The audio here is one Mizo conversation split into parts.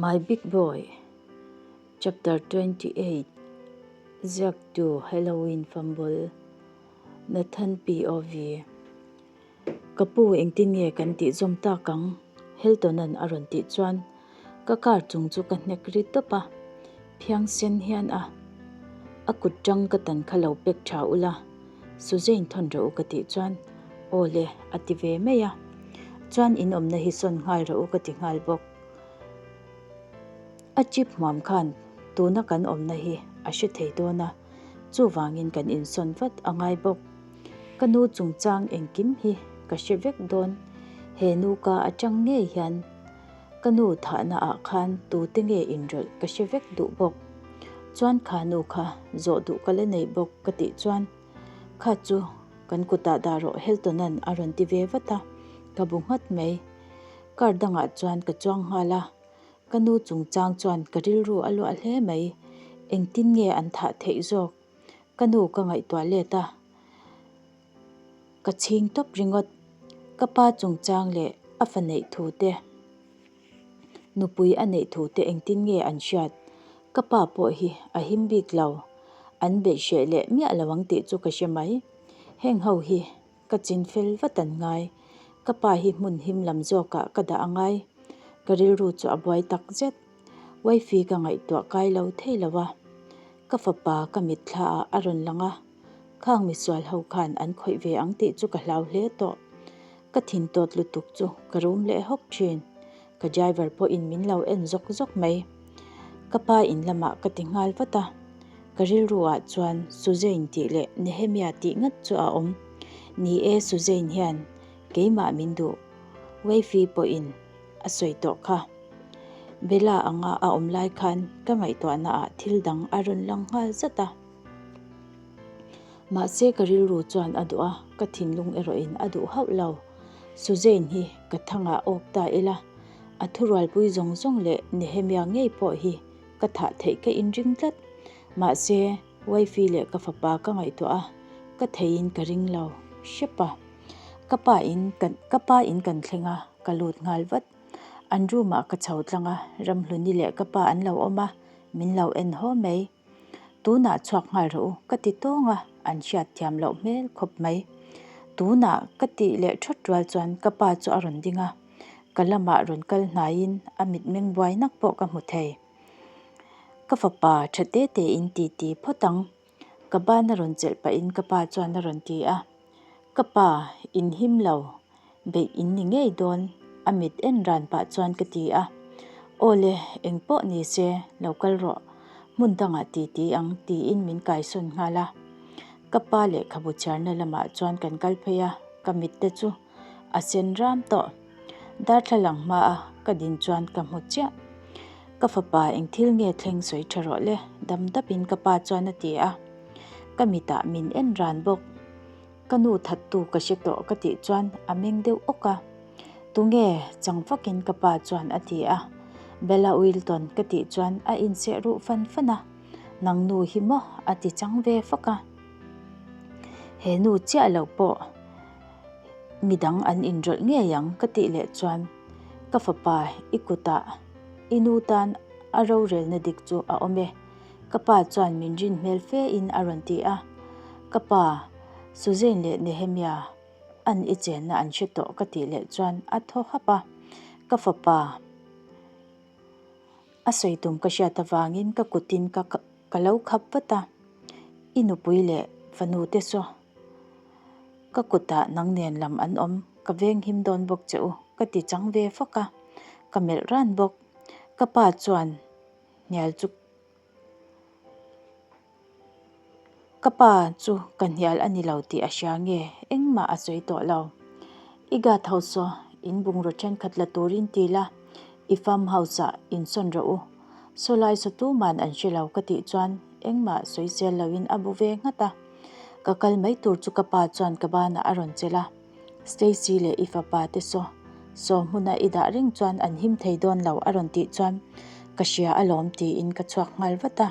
My Big Boy, Chapter 28, Ziaktu Halloween Fumble, Nathan POV, Ka pu engtin nge kan tih zawm tak ang? Hilton-a'n a rawn tih chuan ka car chung chu ka hnek ri tawp a, phiang sen hian a a kut tang ka tan kha lo pek tha ula, Suzane thawn rawh u ka tih chuan aw le a ti ve mai a, chuan in awmna hi sawn nghal rawh u ka ti nghal bawk. A chip hmuam khan tuna kan awmna hi a hre thei dawn a, chuvangin kan insawn vat a ngai bawk. Ka nu chungchang engkim hi ka hre vek dawn, he nu ka atang ngei hian ka nu thahna ah khan tute nge inrawlh ka hre vek duh bawk. Chuan kha nu kha zawh duh ka la nei bawk ka tih chuan kha chu kan kutah dah rawh Heltona'n a rawn ti ve vat a, ka bu nghat mai. Car dangah chuan ka chuang nghal a, ka nu chungchang chuan ka rilru a luah hle mai. Engtin nge an thah theih zawk? Ka nu ka ngaihtuah let a, ka chhing tawp ringawt. Ka pa chungchang leh a fa neih thu te, nupui a neih thu te engtin nge an hriat? Ka pa pawh hi a him bik lo, an beih hreh leh miah lo ang tih chu ka hre mai. Heng ho hi Ka chin fel vat an ngai. Ka pa hi hmun him lam zawkah ka dah a ngai. Ka rilru chu a buai tak zet. Wifey ka ngaihtuah kai lo thei lo a. Ka fapa ka mitthla ah a rawn lang a. Khang misual ho khan an khawih ve ang tih chu ka hlau hle tawh. Ka thin tawt lutuk chu ka rum leh hawk thin. Ka driver pawhin min lo en zawk zawk mai. Ka pa in lamah ka ti nghal vat a. Ka rilru ah chuan Suzane tih leh Nehemia tih ngat chu a awm. Ni e, Suzane hian keimah min duh. Wifey pawhin a sawi tawh kha. Bella anga a awm lai khan ka ngaihtuahna ah thil dang a rawn lang nghal zat a. Mahse ka rilru chuan a duh a, ka thinlung erawhin a duh hauh lo. Suzane hi ka thangah awk ta ila, a thurualpui zawng zawng leh Nehemia ngei pawh hi ka thah theih ka inring tlat. Mahse, wifey leh ka fapa ka ngaihtuah a, ka theihin ka ring lo hrep a. Ka pa in ka pa in kan thleng a, ka lut nghal vat. An room ah ka chho tlang a, Ramhluni leh ka pa an lo awm a, min lo en haw mai. Tunah chhuak nghal rawh u, ka ti tawng a, an hriat thiam loh hmel khawp mai. Tunah ka tih leh thawt rual chuan ka pa chu a rawn ding a, ka lamah rawn kal hnaiin a mitmeng buai nak pawh ka hmu thei. Ka fapa tha te te in ti ti phawt ang, ka ban a rawn chelh pahin ka pa chuan a rawn ti a. Ka pa, in him lo, beih in ni ngei dawn, a mit en ran pah chuan ka ti a. Aw le, eng pawh ni se, lo kal rawh, hmun dangah ti ti ang tiin min kaisawn nghal a. Ka pa lehkhabu chhiarna lamah chuan kan kal phei a, ka mit te chu a sen ram tawh. Darthlalang hmaa ka din chuan ka hmu chiah. Ka fapa eng thil nge thleng sawi tha rawh le, dam dapin ka pa chuan a ti a. Ka mitah min en ran bawk. Ka nu thattu ka hre tawh ka tih chuan a meng deuh awk a. Tunge? chang vakin ka pa chuan a ti a. Bella Wilton ka tih chuan a inseh ruh fan fan a. Nang nu hi maw? a ti chang ve fak a. He nu chiah lo pawh. Midang an inrawlh ngei ang ka tih leh chuan ka fapa i kutah i nu tan a rorelna dik chu a awm e ka pa chuan min rin hmel fe in a rawn ti a. Ka pa, Suzane leh Nehemia an i chenna an hre tawh ka tih leh chuan a thaw hap a. Ka fapa a sawi tum ka hriat avangin ka kutin ka ka lo khap vat a. I nupui leh fanu te saw. Ka kutah nang nen lam an awm, ka veng him dawn bawk che u, ka ti chang ve fak a, ka melh ran bawk. Ka pa chuan hnial chu Ka pa chu ka hnial a ni lo tih a hria nge, engmah a sawi tawh lo. I guard house saw in bungraw thenkhat la turin ti la, i farm house ah insawn rawh u. Saw lai saw tuman an hre lo ka tih chuan engmah sawi sel loin a bu ve nghat a. Ka kal mai tur chu ka pa chuan ka banah a rawn chelh a, Stacy leh i fapa te saw saw hmuna i dah reng chuan an him thei dawn lo a rawn tih chuan ka hria alawm tiin ka chhuak nghal vat a.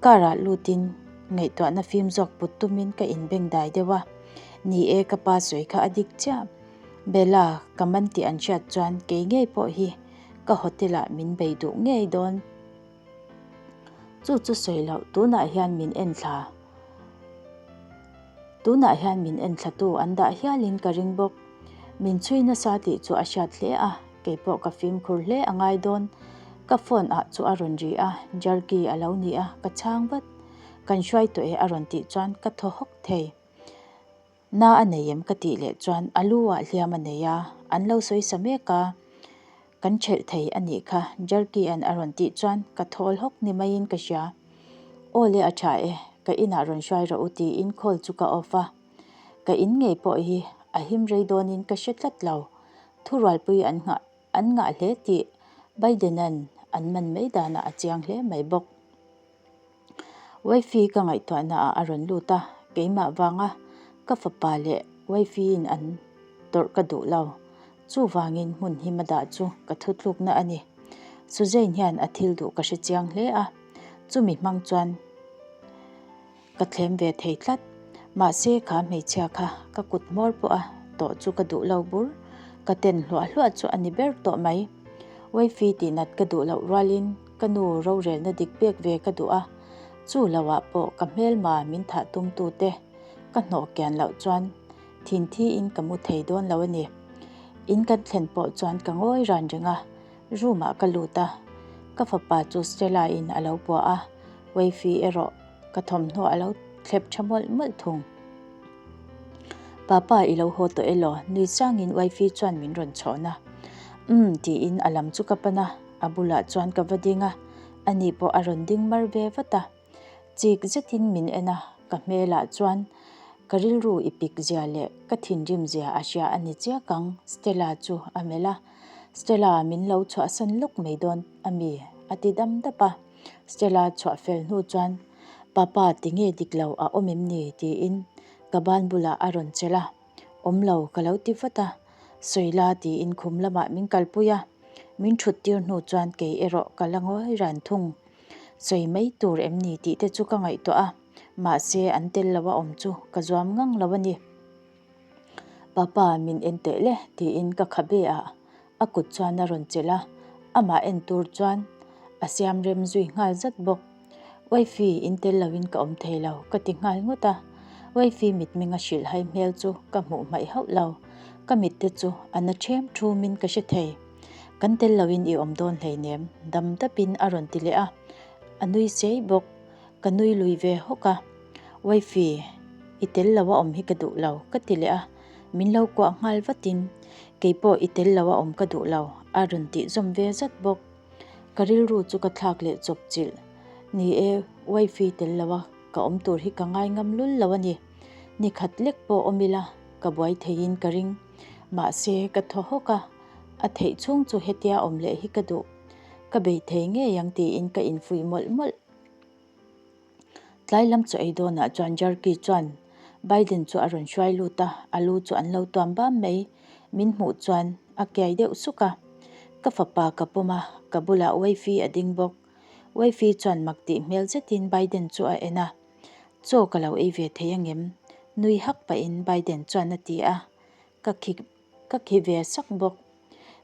Car ah lutin ngaihtuahna fim zawk put tumin ka inbeng dai deuh a, ni e ka pa sawi kha a dik chiah. Bella ka man tih an hriat chuan kei ngei pawh hi. Ka hotel ah min bei duh ngei dawn. Chu chu sawi loh, tunah hian min enthla. Tunah hian min enthlatu an dah hialin ka ring bawk. Min chhui nasa tih chu a hriat hle a, keipawh ka fimkhur hle a ngai dawn. Ka phone ah chu a rawn ri a, Jerky a lo ni a, ka chhang vat. Kan hruai tawh e a rawn tih chuan ka thaw hawk thei. Na a nei em ka tih leh chuan a lu ah hliam a nei a, an lo sawi sa mek a, kan ṭhelh thei a nih kha Jerky an a rawn tih chuan ka thawl hawk ni maiin ka hria. Aw le a ṭha e, ka inah rawn hruai rawh u tiin call chu ka off a. Ka in ngei pawh hi a him rei dawnin ka hre tlat lo. Thurualpui an nghah an ngah hle tih Biden-a'n an man mai danah a chiang hle mai bawk. Wifey ka ngaihtuahna ah a rawn lut a, keimah vanga ka fapa leh Wifey in an tawrh ka duh lo. Chuvangin hmun him a dah chu ka thutlukna a ni. Suzane hian a thil duh ka hre chiang hle a, chumi hmang chuan Ka thlem ve thei tlat. Mahse kha hmeichhia kha ka kut hmawr pawh a tawh chu ka duh lo bur. Ka ten hluah hluah chu a ni ber tawh mai. Wifey tihnat ka duh loh rualin ka nu rorelna dik pek ve ka duh a, chu loah pawh ka hmelma min thah tumtu te ka hnawh kian loh chuan thinthi in ka mu thei dawn lo a ni. In kan thlen pawh chuan ka ngawi ran reng a, room ah ka lut a, ka fapa chu Stella in a lo buah a, Wifey erawh Ka thawmhnaw a lo thlep tha mawlh mawlh thung. Papa i lo haw tawh elaw? Nui sangin wifey chuan min rawn chhawn a. Umm tiin a lam chu ka pan a, a bulah chuan ka va ding a, ani pawh a rawn ding mar ve vat a. Chik zetin min en a, ka hmelah chuan ka rilru i pik zia leh ka thinrim zia a hria a ni chiak ang, Stella chu a melh a. Stella min lo chhuahsan lawk mai dawn ami? A ti dam dap a. Stella chhuah fel hnu chuan, Papa, tinge dik lo a awm em ni? tiin ka ban bulah a rawn chelh a. Awm lo, ka lo ti vat a. Sawi la tiin khum lamah min kalpui a. Min thut tir hnu chuan kei erawh ka la ngawi ran thung. Sawi mai tur em ni tih te chu ka ngaihtuah a, mahse an tel lo a awm chu ka zuam ngang lo a ni. Papa, min en teh le tiin ka khabe ah A kut chuan a rawn chelh a, amah en tur chuan a siam rem zui nghal zat bawk. Wifey, in tel loin ka awm thei lo, ka ti nghal ngawt a. Wifey mitmeng a hrilh hai hmel chu ka hmuh hmaih hauh lo. Ka mit te chu a na ṭhem ṭhumin ka hre thei. Kan tel loin i awm dawn hleinem, dam dapin a rawn ti leh a. A nui sei bawk. Ka nui lui ve hawk a. Wifey, i tel lo a awm hi ka duh lo, ka ti leh a. Min lo kuah nghal vatin, Keipawh i tel lo a awm ka duh lo, a rawn tih zawm ve zat bawk. Ka rilru chu ka thlak leh chawp chilh. Ni e, wifey tel lo a ka awm tur hi ka ngai ngam lul lo a ni. Ni khat lek pawh awm ila ka buai theiin ka ring. Mahse, ka thaw hawk a, a theih chhung chu hetia awm leh hi ka duh. Ka bei thei ngei ang tiin ka infuih mawlh mawlh. Tlai lam chaw ei dawnah chuan Jerky chuan Biden chu a rawn hruai lut a, a lu chu an lo tuam bam mai. Min hmuh chuan a kiai deuh suk a. Ka fapa ka pawm a, ka bulah Wifey a ding bawk. Wifey chuan mak tih hmel zetin Biden chu a en a. Chaw ka lo ei ve thei angem? Nui hak pahin Biden chuan a ti a. Ka khi ka khi ve sak bawk.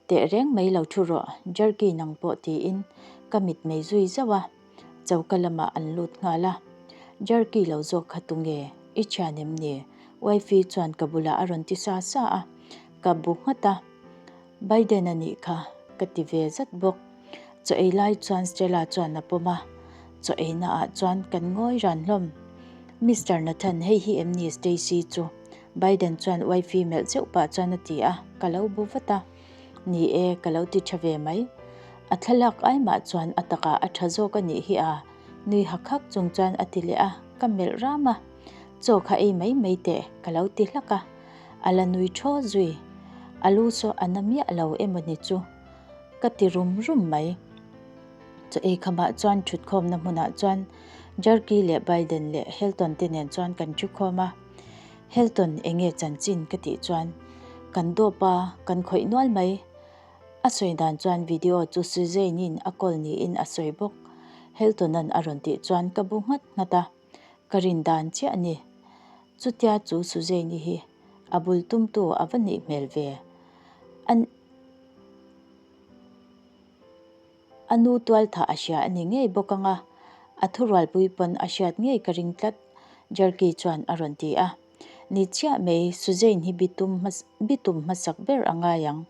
Teh reng mai lo thu rawh, Jerky nang pawh tiin ka mit mei zui zauh a, choka lamah an lut nghal a. Jerky lo zawk kha tunge? I thian em ni? Wifey chuan ka bulah a rawn ti sa sa a, ka bu nghat a. Biden a nih kha, ka ti ve zat bawk. Chaw ei lai chuan Stella chuan a pawm a, chaw eina ah chuan kan ngawi ran hlawm. Mister Nathan hei hi em ni Stacy chu? Biden chuan wifey melh zeuh pah chuan a ti a, ka lo bu vat a. Ni e, ka lo ti tha ve mai. A thlalak ai mah chuan a takah a tha zawk a nih hi a, nui hak hak chung chuan a ti leh a, ka melh ram a. Chaw kha ei mai mai teh, ka lo ti hlak a. A la nui thaw zui. A lu saw a na miah lo emaw ni chu ka ti rum rum mai. Chaw ei khamah chuan thutkhawmna hmunah chuan Jerky leh Biden leh Helton te nen chuan kan thukhawm a. Helton enge chanchin ka tih chuan kan dawp a, kan khawih nual mai. A sawi dan chuan video chu Suzanne-in a call niin a sawi bawk. Helton-a'n a rawn tih chuan ka bu nghat nghat a, ka rin dan chiah a ni. Chutia chu Suzanne-i hi a bul tumtu a va nih hmel ve. An. A nu tualthah a hria a ni ngei bawk ang a, a thurualpui pawn a hriat ngei ka ring tlat, Jerky chuan a rawn ti a. Ni chiah mai, Suzane hi bitum bitum hmasak ber a ngai ang,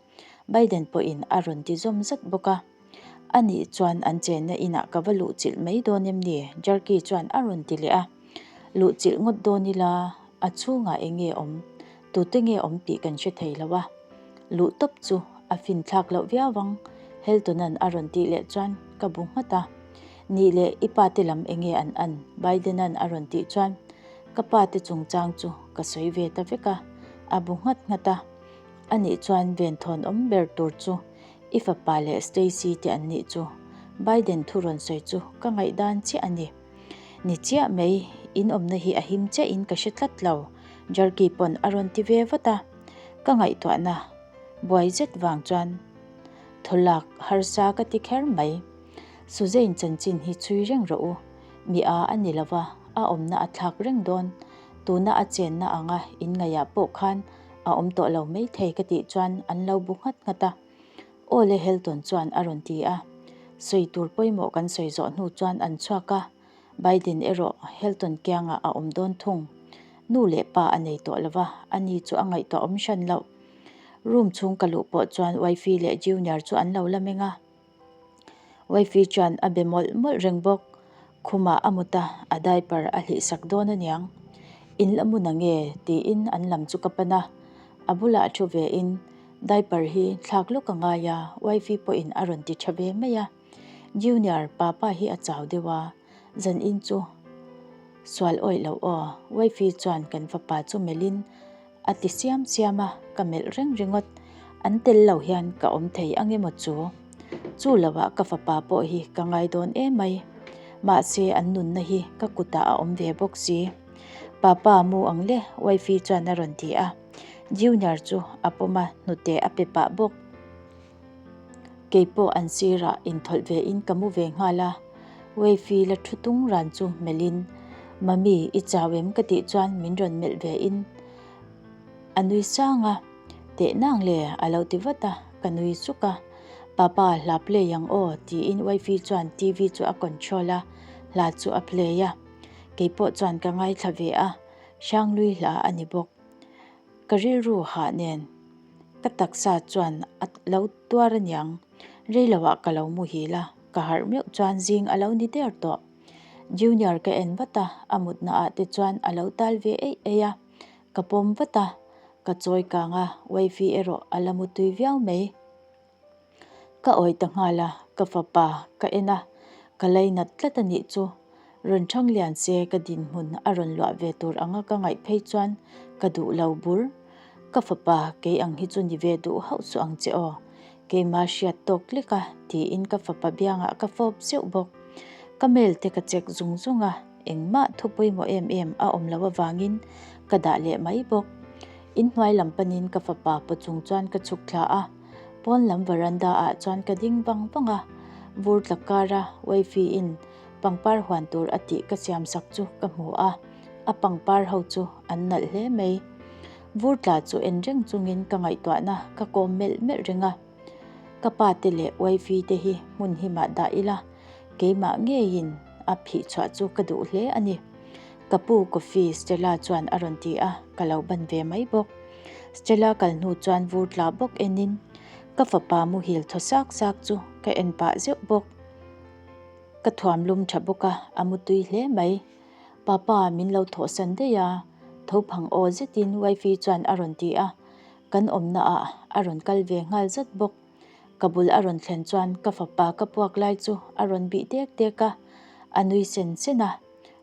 Biden pawhin a rawn ti zawm zat bawk a. A nih chuan an chenna inah ka va luhchilh mai dawn em ni? Jerky chuan a rawn ti leh a. Luhchilh ngawt dawn ila, a chhungah eng nge awm, tute nge awm tih kan hre thei lo a. Luh tawp chu a fin thlak loh viau ang, Heltona'n a rawn tih leh chuan ka bu nghat a. Nih leh i pa te lam eng nge an an? Bidena'n a rawn tih chuan ka pa te chungchang chu ka sawi ve ta vek a, a bu nghat nghat a. A nih chuan venthawn awm ber tur chu I fapa leh Stacy te an nih chu Biden thu rawn sawi chu ka ngaihdan chiah a ni. Ni chiah mai, in awmna hi a him chiah in ka hre tlat lo, Jerky pawn a rawn ti ve vat a. Ka ngaihtuahna buai zet vang chuan thaw lak harsa ka ti kher mai. Suzane chanchin hi chhui reng rawh u, mi a a ni lova, a awmna a thlak reng dawn. Tuna a chenna anga in ngaihah pawh khan A awm tawh lo maithei ka tih chuan an lo bu nghat nghat a. Aw le Helton chuan a rawn ti a. Sawi tur pawimawh kan sawi zawh hnu chuan an chhuak a, Biden erawh Helton kiangah a awm dawn thung. Nu leh pa a nei tawh lo va, ani chu a ngaihtuah awm hran loh. Room chhung ka luh pawh chuan Wifey leh Junior chu an lo la meng a. Wifey chuan a be mawlh mawlh reng bawk. Khumah a mut a, a diaper a hlih sak dawn aniang. In la mun ang e tiin an lam chu ka pan a. A bulah thu ve in diaper hi thlak lawk a ngai a, Wifey pawhin a rawn ti tha ve mai a. Junior, papa hi a chau deuh a, zan in chu sual awih loh aw. Wifey chuan kan fapa chu melh in A ti siam siam a, ka melh reng ringawt. An tel lo hian ka awm thei ang emaw chu? Chu lovah ka fapa pawh hi ka ngai dawn emai. Mahse an nunna hi ka kutah a awm ve bawk si. Papa mu ang le, wifey chuan a rawn ti a. Junior chu a pawm a, hnute a pe pah bawk. Keipawh an sirah inthawlh ve in ka mu ve nghal a, Wavy la thu tung ran chu melh in, Mummy i chau em ka tih chuan min rawn melh ve in a nui sang a, Teh nang le a lo ti vat a, ka nui suk a, Papa hla play ang aw tiin Wavy chuan TV chu a control a, hla chu a play a, keipawh chuan ka ngaithla ve a, Hranglui hla a ni bawk. Ka rilru hah nen ka taksa chuan a lo tuar aniang, reiloah ka lo muhil a, ka harh meuh chuan zing a lo ni der tawh. Junior ka en vat a, a mutna ah te chuan a lo tal ve eih eih a, ka pawm vat a, ka chawi kang a, wifey erawh a la mutui viau mai. Ka awi ta nghal a, ka fapa ka en a, ka lainat tlat a nih chu. Rawn thang lian se ka dinhmun a rawn luah ve tur anga ka ngaih phei chuan ka duh lo bur. Ka fapa kei ang hi chu ni ve duh hauh suh ang che aw. Keima hriat tawk lek a tiin ka fapa biangah ka fawp zeuh bawk. Ka mail te ka check zung zung a, engmah thu pawimawh em em a awm loh avangin ka dah leh mai bawk. Inhnuai lam panin ka fapa paw chung chuan ka chhuk thla a. Pawn lam veranda ah chuan ka ding vang vang a, vur tla kara wifey in pangpar huan tur a tih ka siam sak chu ka hmu a, a pangpar ho chu an nalh hle mai. Vur tla chu en reng chungin ka ngaihtuahna ka kawm melh melh reng a, ka pa te leh wifey te hi hmun himah dah ila keimah ngeiin a phih chhuah chu ka duh hle a ni. Ka pu coffee Stella chuan a rawn ti a, ka lo ban ve mai bawk. Stella kal hnu chuan vur tla bawk enin ka fapa muhil thaw sak sak chu ka en pah zeuh bawk. Ka thuam lum tha bawk a, a mutui hle mai. Papa min lo thawhsan daih a, tho phang aw zetin wifey chuan a rawn ti a, kan awmna ah a rawn kal ve nghal zat bawk. Ka bul a rawn thlen chuan ka fapa ka puak lai chu a rawn bih dek dek a, a nui sen sen a.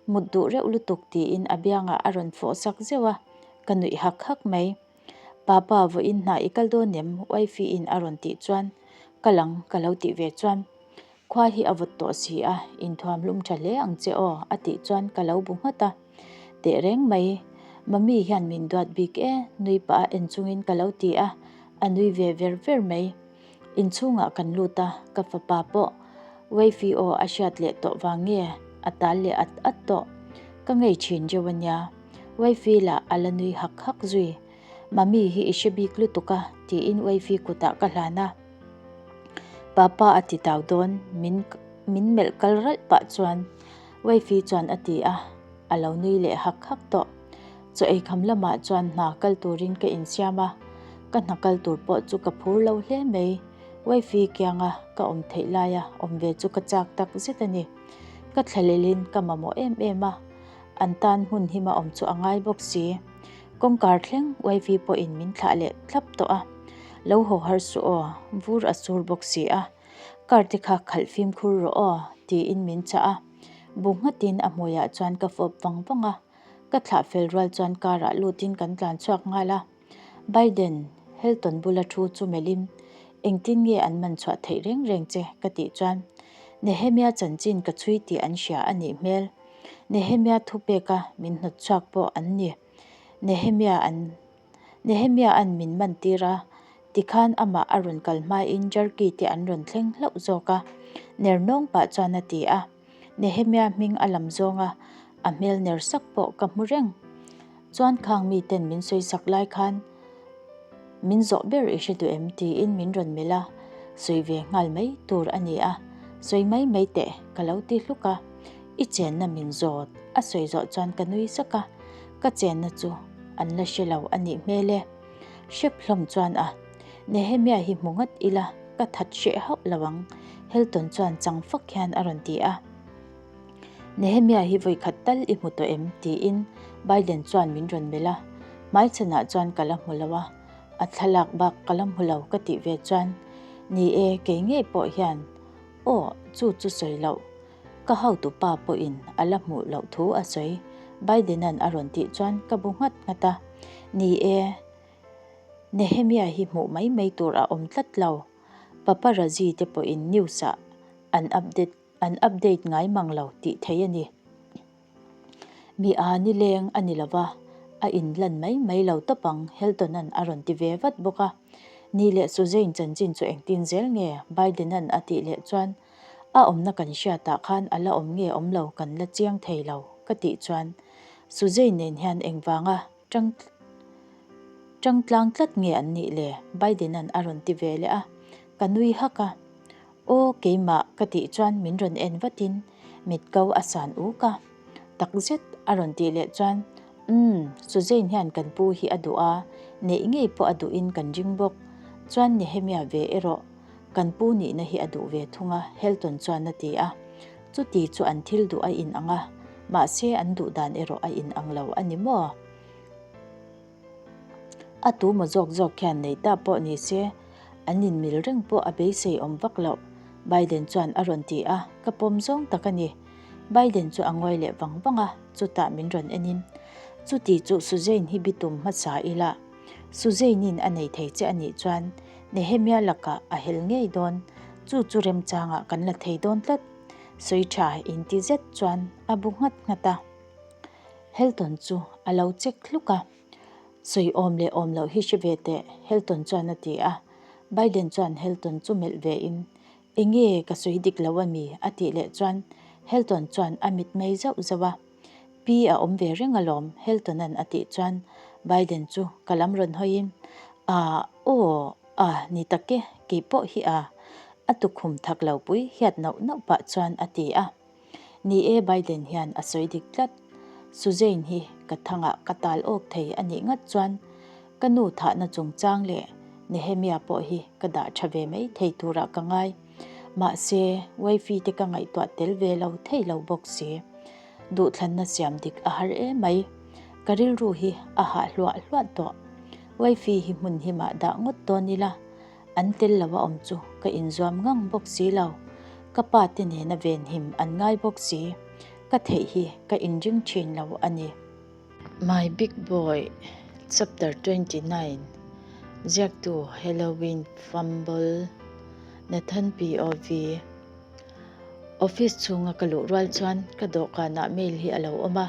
Mut duh reuh lutuk tiin a biangah a rawn fawh sak zeuh a, ka nuih hak hak mai. Papa vawiin hna i kal dawn em? Wifey in a rawn tih chuan ka lang ka lo tih ve chuan khua hi a vawt tawh si a, inthuam hlum tha hle ang che aw a tih chuan ka lo bu nghat a. Teh reng mai, Mummy hian min duat bik e nui pah a en chungin ka lo ti a, a nui ve ver ver mai. Inchhungah kan lut a, ka fapa pawh Wifey aw a hriat leh tawh vang nge a tal leh at at tawh. Ka ngei thin reuh a nia. Wifey lah a la nui hak hak zui. Mummy hi i hre bik lutuk a, tiin Wifey kutah ka hlan a. Papa a ti tau dawn min min melh kal ralh pah chuan Wifey chuan a ti a, a lo nui leh hak hak tawh. Chaw ei kham lamah chuan hna kal turin ka insiam a, ka hna kal tur pawh chu ka phur lo hle mai. Wifey kianga ka awm theih laia awm ve chu ka chak tak zet a ni. Ka thlalelin ka mamawh em em a, an tan hmun hima awm chu a ngai bawk si. Kawngkar thleng Wifey pawhin min thlah leh thlap tawh a, Lo haw har suh aw, vur a sur bawk si a, car te kha khalh fimkhur rawh aw, tiin min chah a. Bu nghatin a hmuiah chuan ka fawp vang vang a, ka thlah fel rual chuan car ah lutin kan tlan chhuak nghal a. Biden, Helton bula thu chu melhin, Engtin nge an man chhuah theih reng reng che? ka tih chuan, Nehemia chanchin ka chhui tih an hria a nih hmel. Nehemia thupeka min hnawt chhuak pawh an ni. Nehemia an Nehemia an min man tir a, tikhan amah a rawn kal hmain Jerky te an rawn thleng hlauh zawk a, ner nawng pah chuan a ti a. Nehemia hming a lam zawng a, a hmel ner sak pawh ka hmu reng. Chuan khang miten min sawi sak lai khan min zawh ber i hre duh em tiin min rawn melh a, sawi ve nghal mai tur a ni a, sawi mai mai teh ka lo ti hluk a, i chenna min zawt a sawi zawh chuan ka nui sak a, ka chenna chu an la hre lo a nih hmel e. Hrep hlawm chuan a, Nehemia hi hmu ngat ila ka that hreh hauh lo ang Hilton chuan chang fak hian a rawn ti a. Nehemia hi vawikhat tal i hmu tawh em? tiin Biden chuan min rawn melh a, hmaichhanah chuan ka la hmu lo a, a thlalak bak ka la hmu lo ka tih ve chuan, Ni e, kei ngei pawh hian aw chu chu sawi loh, ka hotu pa pawhin a la hmuh loh thu a sawi, Biden-a'n a rawn tih chuan ka bu nghat nghat a, Ni e, Nehemia hi hmuh mai mai tur a awm tlat lo, paparazzi te pawhin news-ah an update An update ngai mang lo tih thei a ni. Mi a nileng a ni lova, a inlan mai mai lo tawp ang Helton-a'n a rawn ti ve vat bawk a. Ni leh Suzane chanchin chu engtin zel nge Biden-a'n a tih leh chuan a awmna kan hriatah khan a la awm nge awm lo kan la chiang thei lo ka tih chuan Suzane nen hian engvanga tang tang tlang tlat nge an nih le Biden-a'n a rawn ti ve leh a, ka nui hak a. Aw keimah ka tih chuan min rawn en vatin mit ko a san uk a, tak zet a rawn tih leh chuan Umm, Suzane hian kan pu hi a duh a, neih ngei pawh a duhin kan ring bawk, chuan Nehemia ve erawh kan pu nihna hi a duh ve thung a Helton chuan a ti a, chuti chu an thil duh a in ang a, mahse an duh dan erawh a in ang lo a ni maw? A tu maw zawk zawk khian nei ta pawh ni se, an inmil reng pawh a beisei awm vak loh, Biden chuan a rawn ti a, ka pawm zawng tak a ni. Biden chu a ngawi leh vang vang a, chutah min rawn en in, Chuti chu Suzane hi bitum hmasa ila, Suzane-in a nei thei che a nih chuan Nehemia lakah a hel ngei dawn, chu chu remchangah kan la thei dawn tlat, sawi tha inti zet chuan a bu nghat nghat a. Helton chu a lo check hluk a, Sawi awm leh awm loh hi hre ve teh, Helton chuan a ti a. Biden chuan Helton chu melh ve in, Enge ka sawi dik lo a mi? a tih leh chuan Helton chuan a mit mei zauh zauh a. Pi a awm ve reng alawm, Helton-a'n a tih chuan Biden chu ka lam rawn hawi in, Aa, aw, a, ni tak e, kei pawh hi a, a tukhum thak lo pui hiat nauh nauh pah chuan a ti a. Ni e, Biden hian a sawi dik tlat. Suzane hi ka thangah ka tal awk thei a nih ngat chuan ka nu thahna chungchang leh Nehemia pawh hi ka dah tha ve mai thei turah ka ngai. Mahse, wifey te ka ngaihtuah tel ve lo thei lo bawk si. Duhthlanna siam dik a har em mai. Ka rilru hi a hah hluah hluah tawh. Wifey hi hmun himah dah ngawt dawn ila. An tel lo a awm chu ka inzuam ngang bawk si lo. Ka pa te nena venhim an ngai bawk si. Ka theih hi ka inring thin lo a ni. My Big Boy Chapter 29 Ziaktu Halloween Fumble Nathan POV Office chhunga ka luh rual chuan ka dawhkanah mail hi a lo awm a.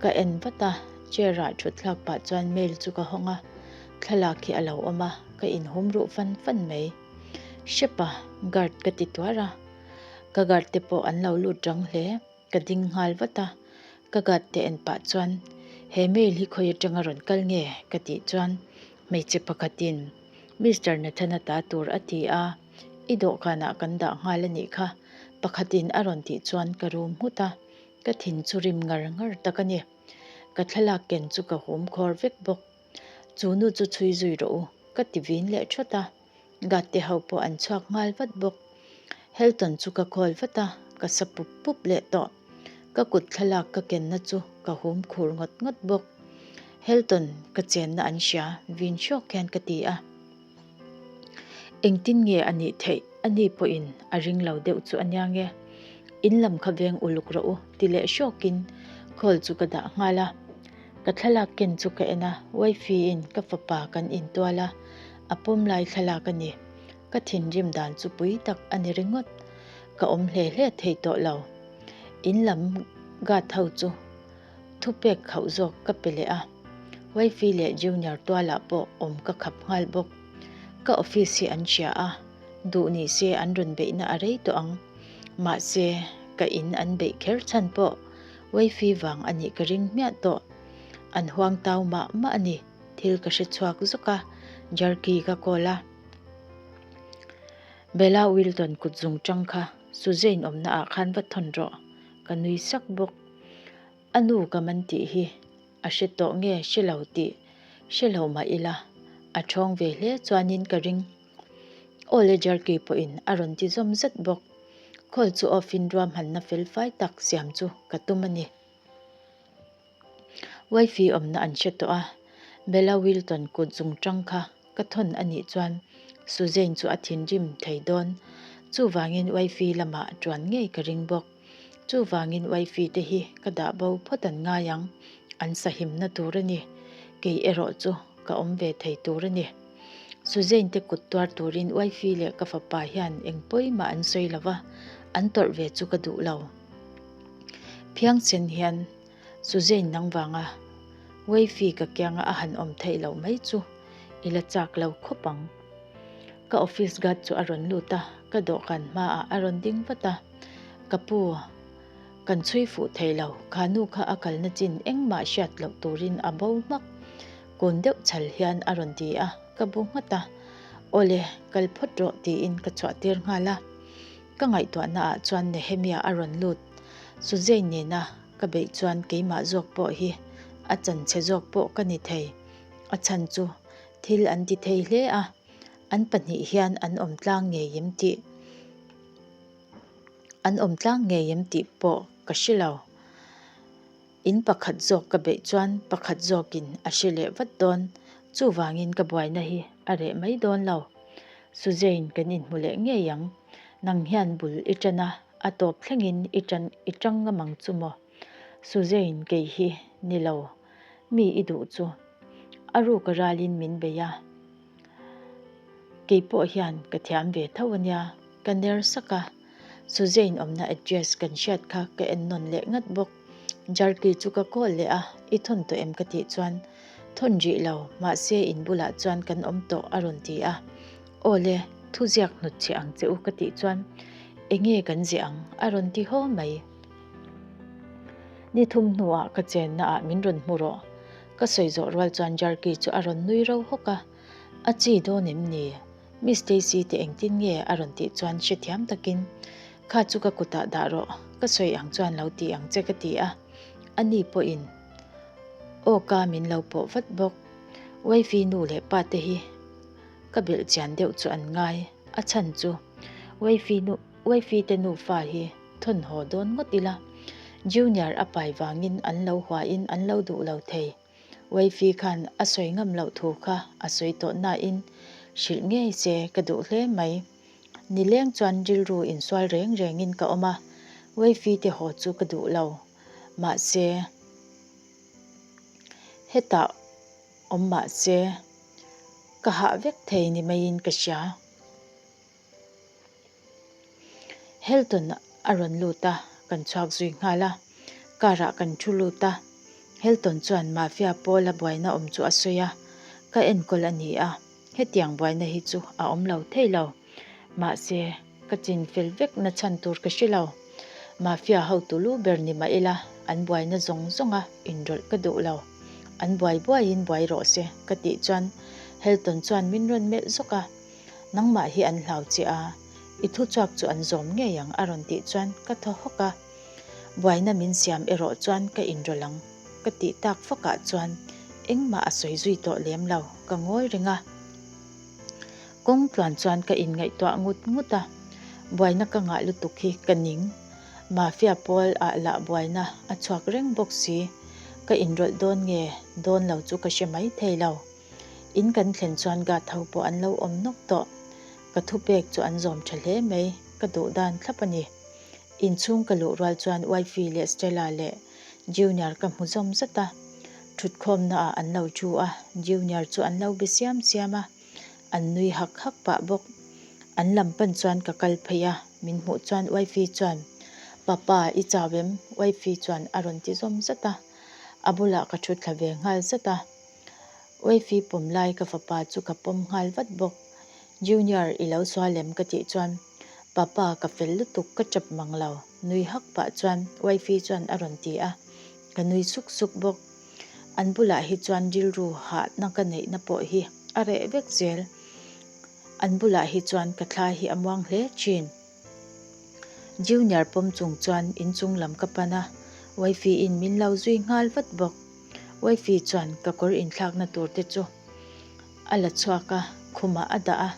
Ka en vat a, chair ah thut thlak pah chuan mail chu ka hawng a. Thlalak hi a lo awm a, ka inhum ruh fan fan mai. Hrep a, guard ka ti tuar a. Ka guard te pawh an lo lut rang hle, ka ding nghal vat a. Ka guard te en pah chuan, He mail hi khawi atanga rawn kal nge? ka tih chuan hmeichhe pakhatin Mister Nathana ta tur a ti a, I dawhkanah kan dah nghal a nih kha, pakhatin a rawn tih chuan ka rum nghut a, ka thin chu rim ngar ngar tak a ni. Ka thlalak ken chu ka hum khawr vek bawk. Chu nu chu chhui zui rawh u, ka ti vin leh thawt a. Guard te ho pawh an chhuak nghal vat bawk. Helton chu ka call vat a, ka sa pup pup leh tawh. Ka kut thlalak ka kenna chu ka hum khur ngawt ngawt bawk. Helton, ka chenna an hria, vin hrawk hian ka ti a. Engtin nge a nih theih? Ani pawhin a ring lo deuh chu a nia nge. In lam kha veng uluk rawh u, ti leh hrawkin call chu ka dah nghal a. Ka thlalak ken chu ka en a, wifey-in ka fapa kan intual a, a pawm lai thlalak a ni. Ka thinrim dan chu pui tak a ni ringawt. Ka awm hle hle thei tawh lo. In lam guard ho chu thupek khauh zawk ka pe leh a. Wifey leh Junior tualah pawh awm ka khap nghal bawk. Ka office hi an hria a, duh ni se an rawn beihna a rei tawh ang. Mahse, ka in an beih kher chhan pawh Wifey vang a nih ka ring hmiah tawh. An huang tau mah mah a ni, thil ka hre chhuak zuk a, Jerky ka call a. Bella Wilton kut zung tang kha Suzanne awmna ah khan va thawn rawh, ka nui sak bawk. A nu ka man tih hi a hre tawh nge hre lo tih hre lo mah ila a thawng ve hle chuanin ka ring. Aw le Jerky pawhin a rawn ti zawm zet bawk. Call chu off in ruahmanna fel fai tak siam chu ka tum a ni. Wifey awmna an hre tawh a, Bella Wilton kut zung tang kha ka thawn a nih chuan Suzanne chu a thinrim thei dawn. Chuvangin Wifey lamah tuan ngei ka ring bawk. Chuvangin Wifey te hi ka dah bo phawt an ngai ang, an sahimna tur a ni. Kei erawh chu ka awm ve thei tur a ni. Suzanne te kut tuar turin Wifey leh ka fapa hian eng pawimah an sawi lo va, an tawrh ve chu ka duh lo. Phiangsen hian Suzanne nang vanga Wifey ka kianga a han awm theih loh mai chu i la chak lo khawp ang. Ka office guard chu a rawn lut a, ka dawhkan hmaah a rawn ding vat a. Ka pu, kan chhui fuh thei lo, kha nu kha a kalna chin engmah hriat loh turin a bo hmak. Kun deuh chhal hian a rawn ti a, ka bu nghat a. Awle, kal phawt rawh tiin ka chhuah tir nghal a. Ka ngaihtuahna ah chuan Nehemia a rawn lut. Suzanne nena ka beih chuan keimah zawk pawh hi a chanchhe zawk pawh ka ni thei. A chhan chu thil an ti thei hle a, an pahnih hian an awm tlang ngei em tih an awm tlang ngei em tih pawh ka hre lo. In pakhat zawk ka beih chuan pakhat zawkin a hre leh vat dawn, chuvangin ka buaina hi a reh mai dawn lo. Suzanne kan inhmu leh ngei ang, nang hian bul i tan a, a tawp thlengin i tan i tang ngam ang chu maw? Suzanne kei hi ni lo, mi i duh chu. A ruk a ralin min bei a, kei pawh hian ka thiam ve tho a nia, ka ner sak a. Suzanne awmna address kan hriat kha ka en nawn leh ngat bawk. Jerky chu ka call leh a, i thawn tawh em ka tih chuan, Thawn rih lo, mahse in bulah chuan kan awm tawh a rawn ti a. Aw le, thu ziak hnut chhe ang che u ka tih chuan, Enge kan ziah ang? a rawn ti haw mai. Ni thum hnuah ka chenna ah min rawn hmu rawh. Ka sawi zawh rual chuan Jerky chu a rawn nui ro hawk a, A chi dawn em ni? Miss Daisy te engtin nge a rawn tih chuan hrethiam takin, Kha chu ka kutah dah rawh, ka sawi ang chuan lo ti ang che ka ti a. Ani pawhin aw ka min lo pawh vat bawk. Wifey nu leh pa te hi ka belh chian deuh chu an ngai, a chhan chu Wifey nu Wifey te nufa hi thawn haw dawn ngawt ila Junior a pai vangin an lo huain an lo duh lo thei. Wifey khan a sawi ngam loh thu kha a sawi tawh nain hrilh ngei se ka duh hle mai. Nileng chuan rilru insual reng rengin ka awm a, Wifey te haw chu ka duh lo. Mahse, hetah awm mahse ka hah vek thei ni maiin ka hria. Helton a rawn lut a, kan chhuak zui nghal a. Car ah kan thu lut a, Helton chuan Mafia Paul-a buaina awm chu a sawi a, ka enkawl a ni a, hetiang buaina hi chu a awm lo thei lo. Mahse, ka chin fel vek na chhan tur ka hre lo. Mafia hotu lu ber ni mah ila, an buaina zawng zawnga inrawlh ka duh lo. An buai buaiin buai rawh se ka tih chuan Helton chuan min rawn melh zawk a. Nangmah hi an hlau che a, I thuchhuak chu an zawm ngei ang a rawn tih chuan ka thaw hawk a. Buaina min siam erawh chuan ka inrawlh ang ka tih tak fakah chuan engmah a sawi zui tawh lem lo, ka ngawi reng a. Kawng tluan chuan ka inngaihtuah ngut ngut a, buaina ka ngah lutuk hi ka ning. Mafia pawl ah lah buaina a chhuak reng bawk si, ka inrawlh dawn nge dawn lo chu ka hre mai thei lo. In kan thlen chuan guard ho pawh an lo awm nawk tawh. Ka thupek chu an zawm tha hle mai, ka duh dan thlap a ni. Inchhung ka luh rual chuan Wifey leh Stella leh Junior ka hmu zawm zat a, thutkhawmna ah an lo thu a, Junior chu an lo be siam siam a, an nui hak hak pah bawk. An lam pan chuan ka kal phei a, min hmuh chuan Wifey chuan, Papa, i chau em? Wifey chuan a rawn ti zawm zat a, a bulah ka thu thla ve nghal zat a. Wifey pawm lai ka fapa chu ka pawm nghal vat bawk. Junior, i lo sual em? ka tih chuan, Papa, ka fel lutuk, ka tap mang lo, nui hak pah chuan Wifey chuan a rawn ti a, ka nui suk suk bawk. An bulah hi chuan rilru hahna ka neihna pawh hi a reh vek zel. An bulah hi chuan ka thla hi a muang hle thin. Junior pawm chung chuan inchung lam ka pan a, Wifey in min lo zui nghal vat bawk. Wifey chuan ka kawr inthlakna tur te chu a la chhuak a, khumah a dah a,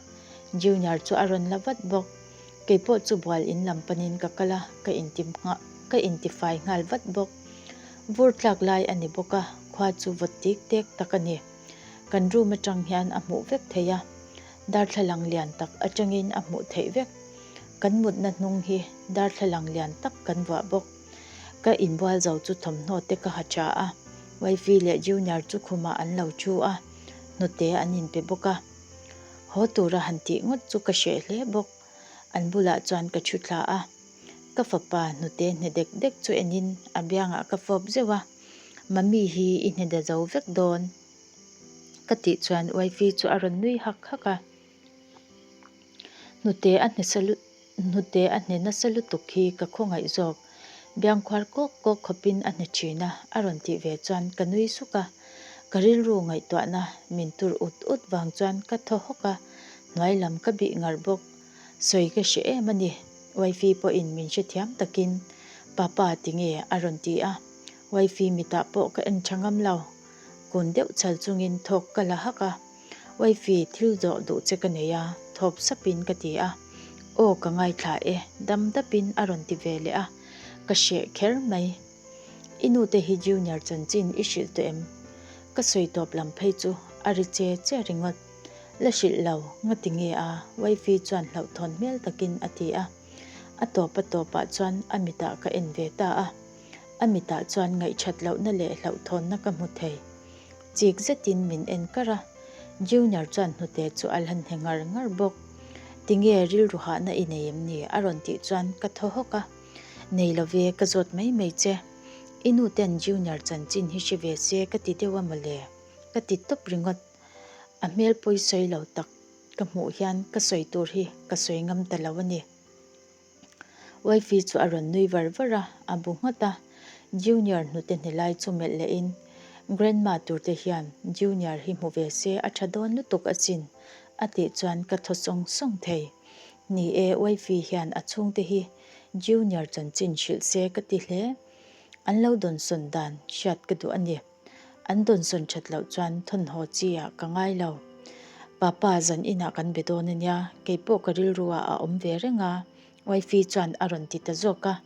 Junior chu a rawn la vat bawk. Keipawh chu bual in lam panin ka kal a, ka inti ka intifai nghal vat bawk. Vur tlak lai a ni bawk a, khua chu vawt tik tek tak a ni. Kan room atang hian a hmuh vek thei a, darthlalang lian tak atangin a hmuh theih vek. Kan mutna hnung hi darthlalang lian tak kan vuah bawk. Ka inbual zo chu thawmhnaw te ka ha tha a, Wifey leh Junior chu khumah an lo thu a, hnute an inpe bawk a. Haw tura han tih ngawt chu ka hreh hle bawk. An bulah chuan ka thu thla a, ka fapa hnute hne dek dek chu enin a biangah ka fawp zeuh a, Mummy hi i hne da zo vek dawn ka tih chuan Wifey chu a rawn nui hak hak a, hnute a hne sa lut. Hnute a hne nasa lutuk hi ka khawngaih zawk. Biangkhuar kawk kawk khawpin a hne thin a, a rawn tih ve chuan ka nui suk a. Ka rilru ngaihtuahna min tur ut ut vang chuan ka thaw hawk a, hnuai lam ka bih ngar bawk. Sawi ka hre em a ni, Wifey pawhin min hrethiam takin, Papa tinge a rawn ti a. Wifey mitah pawh ka en tha ngam lo. Kun deuh chhal chungin thawk ka la hak a. Wifey, thil zawh duh che ka nei a, thawp sapin ka ti a. Aw, ka ngaithla e, dam dapin a rawn ti ve leh a, ka hreh kher mai. I nute hi Junior chanchin i hrilh tawh em? Ka sawi tawp lam phei chu a ri che che ringawt. La hrilh lo, ngati nge a? Wifey chuan hlauhthawn hmel takin a ti a. A tawp a tawpah chuan a mitah ka en ve ta a. A mitah chuan ngaihthat lohna leh hlauhthawnna ka hmu thei. Chik zetin min en kar a, Junior chuan hnute chu a la hne ngar ngar bawk. Tinge rilru hahna i nei em ni? a rawn tih chuan ka thaw hawk a. Nei lo ve, ka zawt mai mai che. I nu ten Junior chanchin hi hre ve se ka ti deuh a mawle, ka ti tawp ringawt. A hmel pawi sawi lo tak ka hmuh hian ka sawi tur hi ka sawi ngam ta lo a ni. Wifey chu a rawn nui var var a, a bu nghat a. Junior hnute hne lai chu melh leh in, Grandma tur te hian Junior hi hmu ve se a tha dawn lutuk asin, a tih chuan ka thaw sawng sawng thei. Ni e, Wifey hian a chhungte hi Junior chanchin hrilh se ka ti hle. An lo dawnsawn dan hriat ka duh a ni. An dawnsawn that loh chuan thawnhaw chi ah ka ngai lo. Papa zan inah kan be dawn a nia, keipawh ka rilru ah a awm ve reng a, Wifey chuan a rawn ti ta zawk a.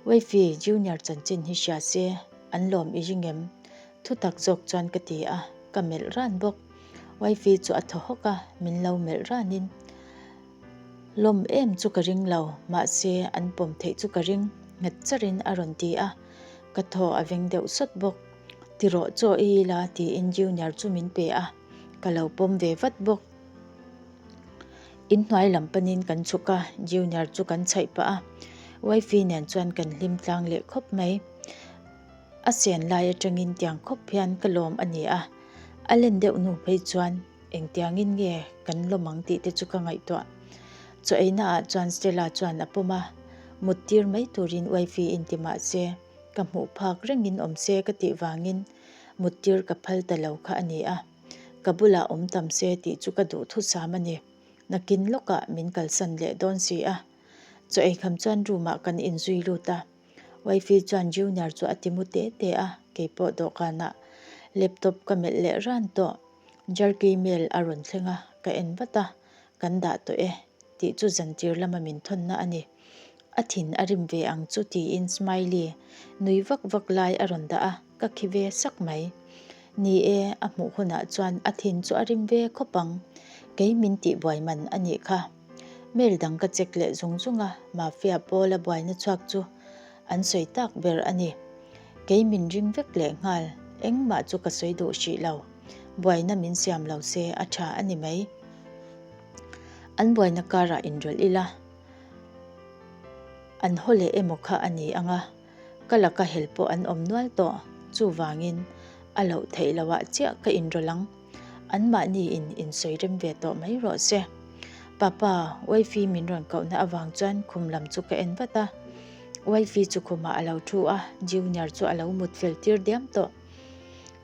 Wifey, Junior chanchin hi hria se, an lawm i ring em? Thu tak zawk chuan ka ti a, ka melh ran bawk. Wifey chu a thaw hawk a, min lo melh ranin. Lawm em chu ka ring lo, mahse an pawm theih chu ka ring, nghet charin a rawn ti a. Ka thaw a veng deuh sawt bawk. Ti rawh chaw i ila tiin Junior chu min pe a, ka lo pawm ve vat bawk. Inhnuai lam panin kan chhuk a, Junior chu kan chhaih pah a. Wifey nen chuan kan hlim tlang leh khawp mai. A sen lai atangin tiang khawp hian ka lawm a ni a, a len deuh hnu phei chuan engtiangin nge kan lawm ang tih te chu ka ngaihtuah. Chaw eina ah chuan Stella chuan a pawm a, mut tir mai turin wifey in ti mah se, ka hmuh phak rengin awm se ka tih vangin mut tir ka phal ta lo kha a ni a, ka bulah awm tam se tih chu ka duhthusam a ni. Nakin lawkah min kalsan leh dawn si a. Chaw eikham chuan room ah kan inzui lut a. Wifey chuan Junior chu a ti mu te te a, keipawh dawhkanah laptop ka melh leh ran tawh. Jerky mail a rawn thleng a, ka en vat a, kan dah tawh e tih chu zantir lama min thawnna a ni. A thin a rim ve ang chu tiin Smiley nui vak vak lai a rawn dah a, ka khi ve sak mai. Ni e, a hmuh hunah chuan a thin chu a rim ve khawp ang. Kei min tihbuai man a nih kha. Mail dang ka check leh zung zung a, Mafia Paula buaina chhuak chu an sawi tak ber a ni. Kei min ring vek leh nghal, engmah chu ka sawi duh hrih lo. Buaina min siam lo se a tha a ni mai. An buaina karah inrawlh ila, an haw leh emaw kha a ni ang a, ka laka hel pawh an awm nual tawh. Chuvangin a loh theih loah chiah ka inrawlh ang. Anmahniin insawi rem ve tawh mai rawh se. Papa, wifey min rawn kohna avang chuan khum lam chu ka en vat a. Wifey chu khumah a lo thu a, Junior chu a lo mut fel tir diam tawh.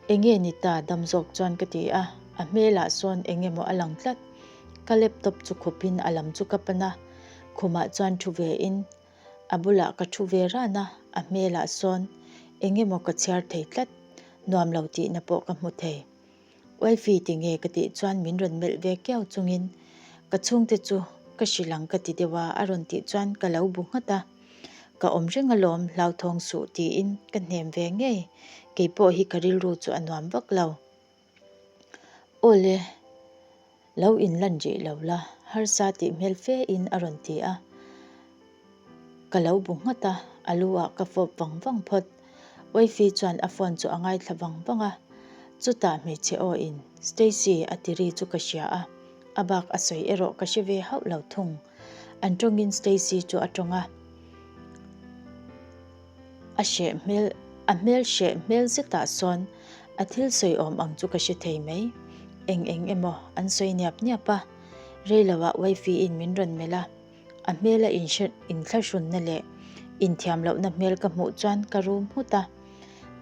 Enge ni ta dam zawk chuan ka ti a, a hmelah sawn eng emaw a lang tlat. Ka laptop chu khupin a lam chu ka pan a, khumah chuan thu ve in a bulah ka thu ve ran a, a hmelah sawn eng emaw ka chhiar thei tlat, nuam lo tihna pawh ka hmu thei. Wifey ti nge ka tih chuan min rawn melh ve kiau chungin ka chhungte chu ka hrilh ang ka ti deuh a, a rawn tih chuan ka lo bu nghat a. Ka awm reng alawm hlauthawng suh tiin ka hnem ve ngei, keipawh hi ka rilru chu a nuam vak lo. Awle, lo inlan rih lo la, harsa tih hmel fe in a rawn ti a. Ka lo bu nghat a, a lu ah ka fawp vang vang phawt. Wifey chuan a phone chu a ngaithla vang vang a, chutah hmeichhe aw in Stacy a ti ri chu ka hria a, a bak a sawi erawh ka hre ve hauh lo thung. An tawngin Stacy chu a tawng a, a hreh hmel a hmel hreh hmel zetah sawn a thil sawi awm ang chu ka hre thei mai. Eng eng emaw an sawi niap niap a, reiloah Wifey in min rawn melh a. A hmela inthlahrunna leh inthiamlohna hmel ka hmuh chuan ka rum nghut a,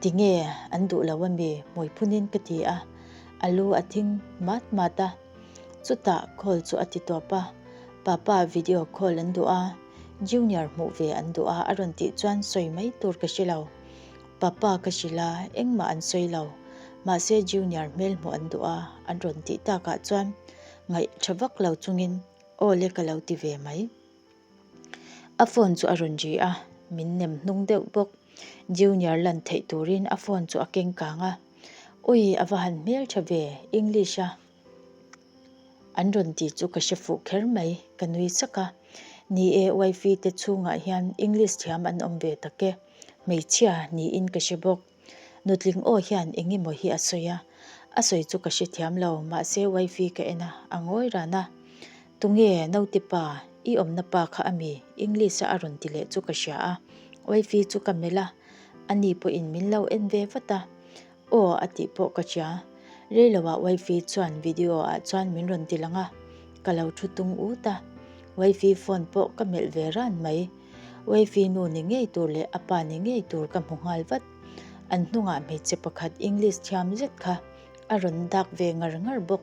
Tinge an duh lo ami? Hmui phunin ka ti a, a lu a thing mat mat a. Chutah call chu a ti tawp a, Papa video call an duh a, Junior hmuh ve an duh a a rawn tih chuan sawi mai tur ka hre lo. Papa ka hrilh a, engmah an sawi lo. Mahse Junior hmel hmuh an duh a an rawn tih takah chuan ngaih tha vak lo chungin Aw le ka lo ti ve mai. A phone chu a rawn ri a, min nem hnung deuh bawk. Junior lan theih turin a phone chu a keng kang a. Ui a va han hmel tha ve, English a an rawn ti chu ka hre fuh kher mai, ka nui sak a. Ni e, wifey te chhungah hian English thiam an awm ve tak e, hmeichhia niin ka hre bawk. Nutling aw hian eng emaw hi a sawi a, a sawi chu ka hrethiam lo, mahse wifey ka en a, a ngawi ran a. Tunge naute pa, i awmna pa kha a mi? English a a rawn ti leh chu ka hria a, wifey chu ka melh a, ani pawhin min lo en ve vat a, aw a tih pawh ka hria. Reiloah wifey chuan video ah chuan min rawn ti lang a, ka lo thu tung ut a, wifey phone pawh ka melh ve ran mai. Wifey nu ni ngei tur leh a pa ni ngei tur ka hmu nghal vat. An hnungah hmeichhe pakhat English thiam zet kha a rawn dak ve ngar ngar bawk.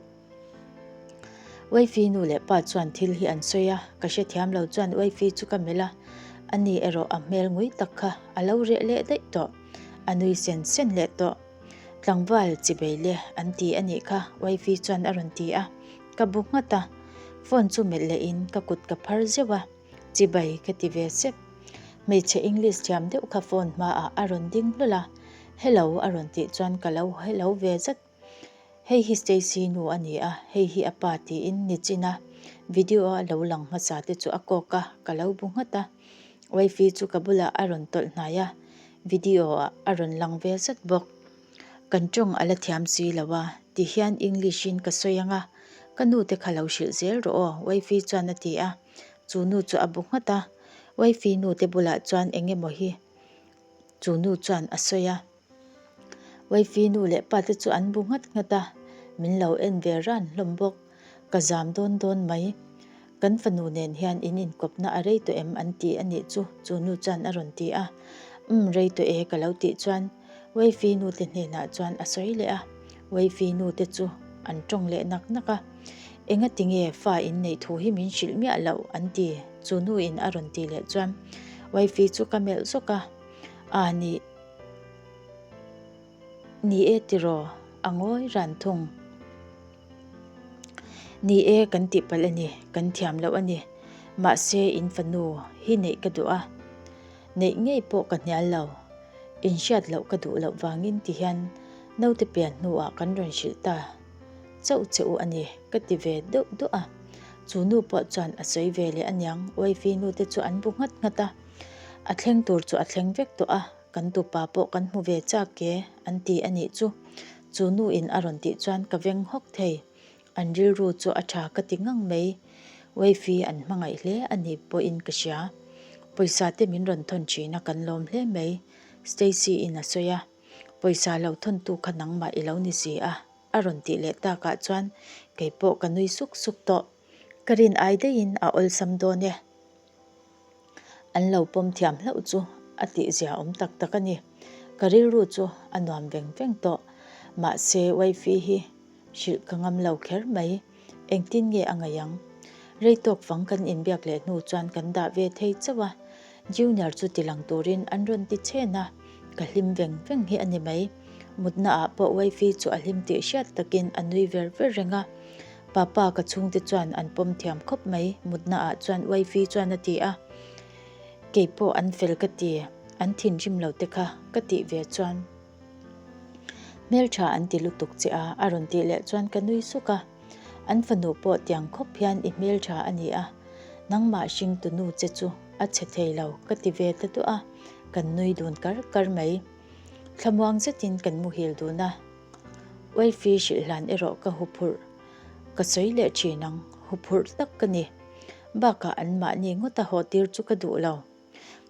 Wifey nu leh pa chuan thil hi an sawi a, ka hrethiam lo chuan Wifey chu ka melh a, ani erawh a hmel ngui tak kha a lo reh leh daih tawh, a nui sen sen leh tawh. Tlangval chibei le an ti a nih kha Wifey chuan a rawn ti a, ka bu nghat a, phone chu melh lehin ka kut ka phar zeuh a. Chibai ka ti ve sep. Hmeichhe English thiam deuh kha phone hmaah a rawn ding hlawl a, Hello a rawn tih chuan ka lo hello ve zat. Hei hi Stacy nu a ni a, hei hi a pa tiin nichina video a lo lang hmasa te chu a kawk a, ka lo bu nghat a. Wifey chu ka bulah a rawn tawlh hnai a, video ah a rawn lang ve zat bawk. Kan tawng a la thiam si lo a, ti hian English in ka sawi ang a, ka nu te kha lo hrilh zel rawh aw Wifey chuan a ti a. Chu nu chu a bu nghat a, Wifey nu te bulah chuan eng emaw hi chu nu chuan a sawi a. Wifey nu leh pa te chu an bu nghat nghat a, min lo en ve ran hlawm bawk. Ka zam dawn dawn mai. Kan fanu nen hian in inkawpna a rei tawh em an ti a nih chu, chu nu chuan a rawn ti a. Umm rei tawh e ka lo tih chuan Wifey nu te hnenah chuan a sawi leh a. Wifey nu te chu an tawng leh nak nak a. Engati nge fa in neih thu hi min hrilh miah loh an ti, chu nu in a rawn tih leh chuan wifey chu ka melh zawk a, Aa nih, ni e tiraw? A ngawi ran thung. Ni e kan tih palh a ni, kan thiam loh a ni. Mahse in fanu hi neih ka duh a, neih ngei pawh ka hnial lo. In hriat loh ka duh loh vangin ti hian naute pian hnuah kan rawn hrilh ta chauh che u a ni ka ti ve deuh duah a. Chu nu pawh chuan a sawi ve leh aniang, wifey nu te chu an bu nghat nghat a. A thleng tur chu a thleng vek tawh a. Kan tupa pawh kan hmu ve chak e, an ti a nih chu. Chu nu in a rawn tih chuan ka veng hawk thei. An rilru chu a tha ka ti ngang mai. Wifey an hmangaih hle a ni pawhin ka hria. Pawisa te min rawn thawn thin a kan lawm hle mai, Stacy in a sawi a. Pawisa lo thawn tu kha nangmah i lo ni si a, a rawn tih leh takah chuan kei pawh ka nui suk suk tawh. Ka rin ai daihin a awlsam dawn e. An lo pawm thiam hlauh chu a tihzia awm tak tak a ni. Ka rilru chu a nuam veng veng tawh. Mahse wifey hi hrilh ka ngam lo kher mai. Engtin nge a ngaih ang? Rei tawk fang kan inbiak leh hnu chuan kan dah ve thei chauh a. Junior chu tilang turin an rawn ti chhen a, ka hlim veng veng hi a ni mai. Mutna ah pawh wifey chu a hlim tih hriat takin a nui ver ver reng a. Papa ka chhungte chuan an pawm thiam khawp mai, mutna ah chuan wifey chuan a ti a. Kei pawh an fel ka ti, an thinrim lo te kha ka tih ve chuan hmeltha an ti lutuk che a, a rawn tih leh chuan ka nui suk a. An fanu pawh tiang khawp hian i hmeltha a ni a, nangmah hringtu nu che chu a chhe thei lo ka ti ve ta duah a, kan nui dun kar kar mai. Thlamuang zetin kan muhil dun a. Wifey hrilh hlan erawh ka huphurh ka sawi leh thin ang, huphurh tak ka ni. Bakah an mahni ngawta haw tir chu ka duh lo.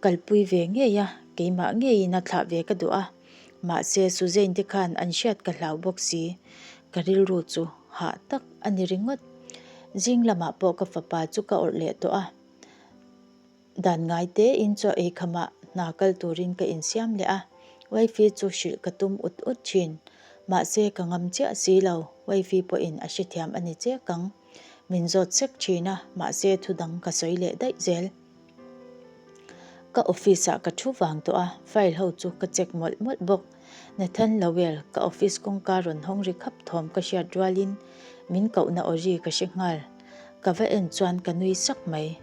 Kalpui ve ngei a, keimah ngeiin a thlah ve ka duh a. Mahse Suzane te khan an hriat ka hlau bawk si. Ka rilru chu hah tak a ni ringawt. Zing lamah pawh ka fapa chu ka awrh leh tawh a. Dan ngai tein chaw ei khamah hna kal turin ka insiam leh a, wifey chu hrilh ka tum ut ut thin. Mahse ka ngam chiah si lo, wifey pawhin a hrethiam a ni chek ang. Min zawt sek thin a, mahse thu dang ka sawi leh daih zel. Ka office ah ka thu vang tawh a, file ho chu ka check mawlh mawlh bawk. Nathan Lowell, ka office kawngka rawn hawng ri khap thawm ka hriat rualin min kohna aw ri ka hre nghal. Ka va en chuan ka nui sak mai.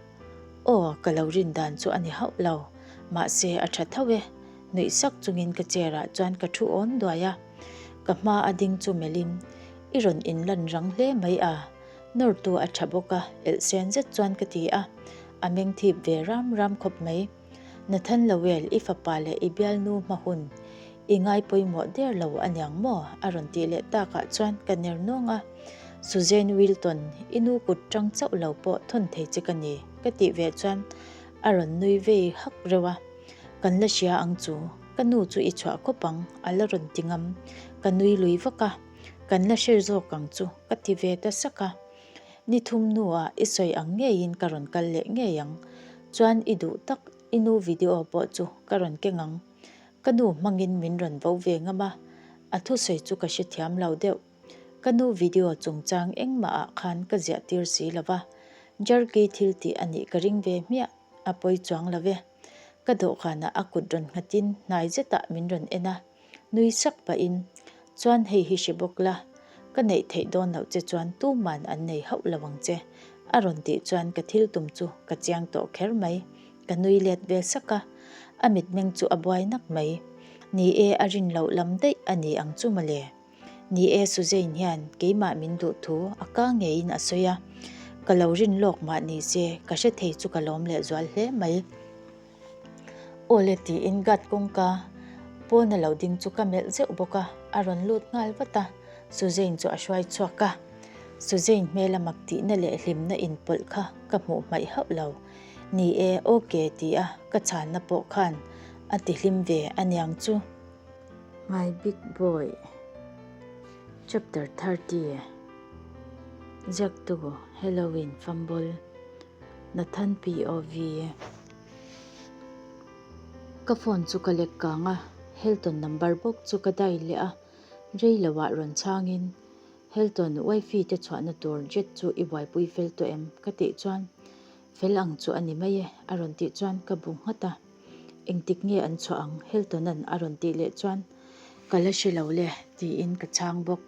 Aw, ka lo rin dan chu a ni hauh lo. Mahse, a tha tho e. Nuih sak chungin ka chair ah chuan ka thu awn duai a. Ka hma a ding chu melhin, I rawn inlan rang hle mai a. Nawrtu a tha bawk a, elh sen zet chuan ka ti a. A meng thip ve ram ram khawp mai. Nathan Lowell, i fapa leh i bialnu hma hun i ngai pawimawh der lo aniang maw? a rawn tih leh takah chuan ka ner nawng a. Suzanne Wilton, i nu kut tang chauh lo pawh thawn thei che ka ni, ka tih ve chuan a rawn nui vei hak reuh a. Kan la hria ang chu, ka nu chu i chhuah khawp ang, a la rawn ti ngam. Ka nui lui vak a, kan la hre zawk ang chu, ka ti ve ta sak a. Ni thum hnuah i sawi ang ngeiin ka rawn kal leh ngei ang. Chuan i duh tak, i nu video pawh chu ka rawn keng ang. Ka nu hmangin min rawn vo ve ngam a, a thusawi chu ka hrethiam lo deuh. Ka nu video chungchang engmah ah khan ka ziah tir si lo va, Jerky thil tih a nih ka ring ve hmiah, a pawi chuang lo ve. Ka dawhkanah a kut rawn nghatin hnai zetah min rawn en a, nui sak pahin, Chuan hei hi hre bawk la, ka neih theih dawn loh che chuan tuman an nei hauh lo ang che, a rawn tih chuan ka thil tum chu ka chiang tawh kher mai. Ka nui let ve sak a, a mitmeng chu a buai nak mai. Ni e, a rin loh lam daih a ni ang chu mawle. Ni e, Suzane hian keimah min duh thu a ka ngeiin a sawi a, ka lo rin lawk mah ni se ka hre thei chu ka lawm leh zual hle mai. Aw le tiin guard kawngka pawna lo ding chu ka melh zeuh bawk a, a rawn lut nghal vat a, Suzane chu a hruai chhuak a. Suzane hmela mak tihna leh hlimna inpawlh kha ka hmuh hmaih hauh lo. Ni e, ok ti a ka chhanna pawh khan a ti hlim ve aniang chu. My Big Boy Chapter 30 Ziaktu Halloween Fumble Nathan POV Ka phone chu ka lek kang a, Hilton number bawk chu ka dial leh a, rei lo ah rawn chhangin. Hilton, Wifey te chhuahna tur jet chu i buaipui fel tawh em? ka tih chuan, Fel ang chu a ni mai e, a rawn tih chuan ka bu nghat a. Engtik nge an chhuah ang? Hilton-a'n a rawn tih leh chuan, Ka la hre lo le, tiin ka chhang bawk.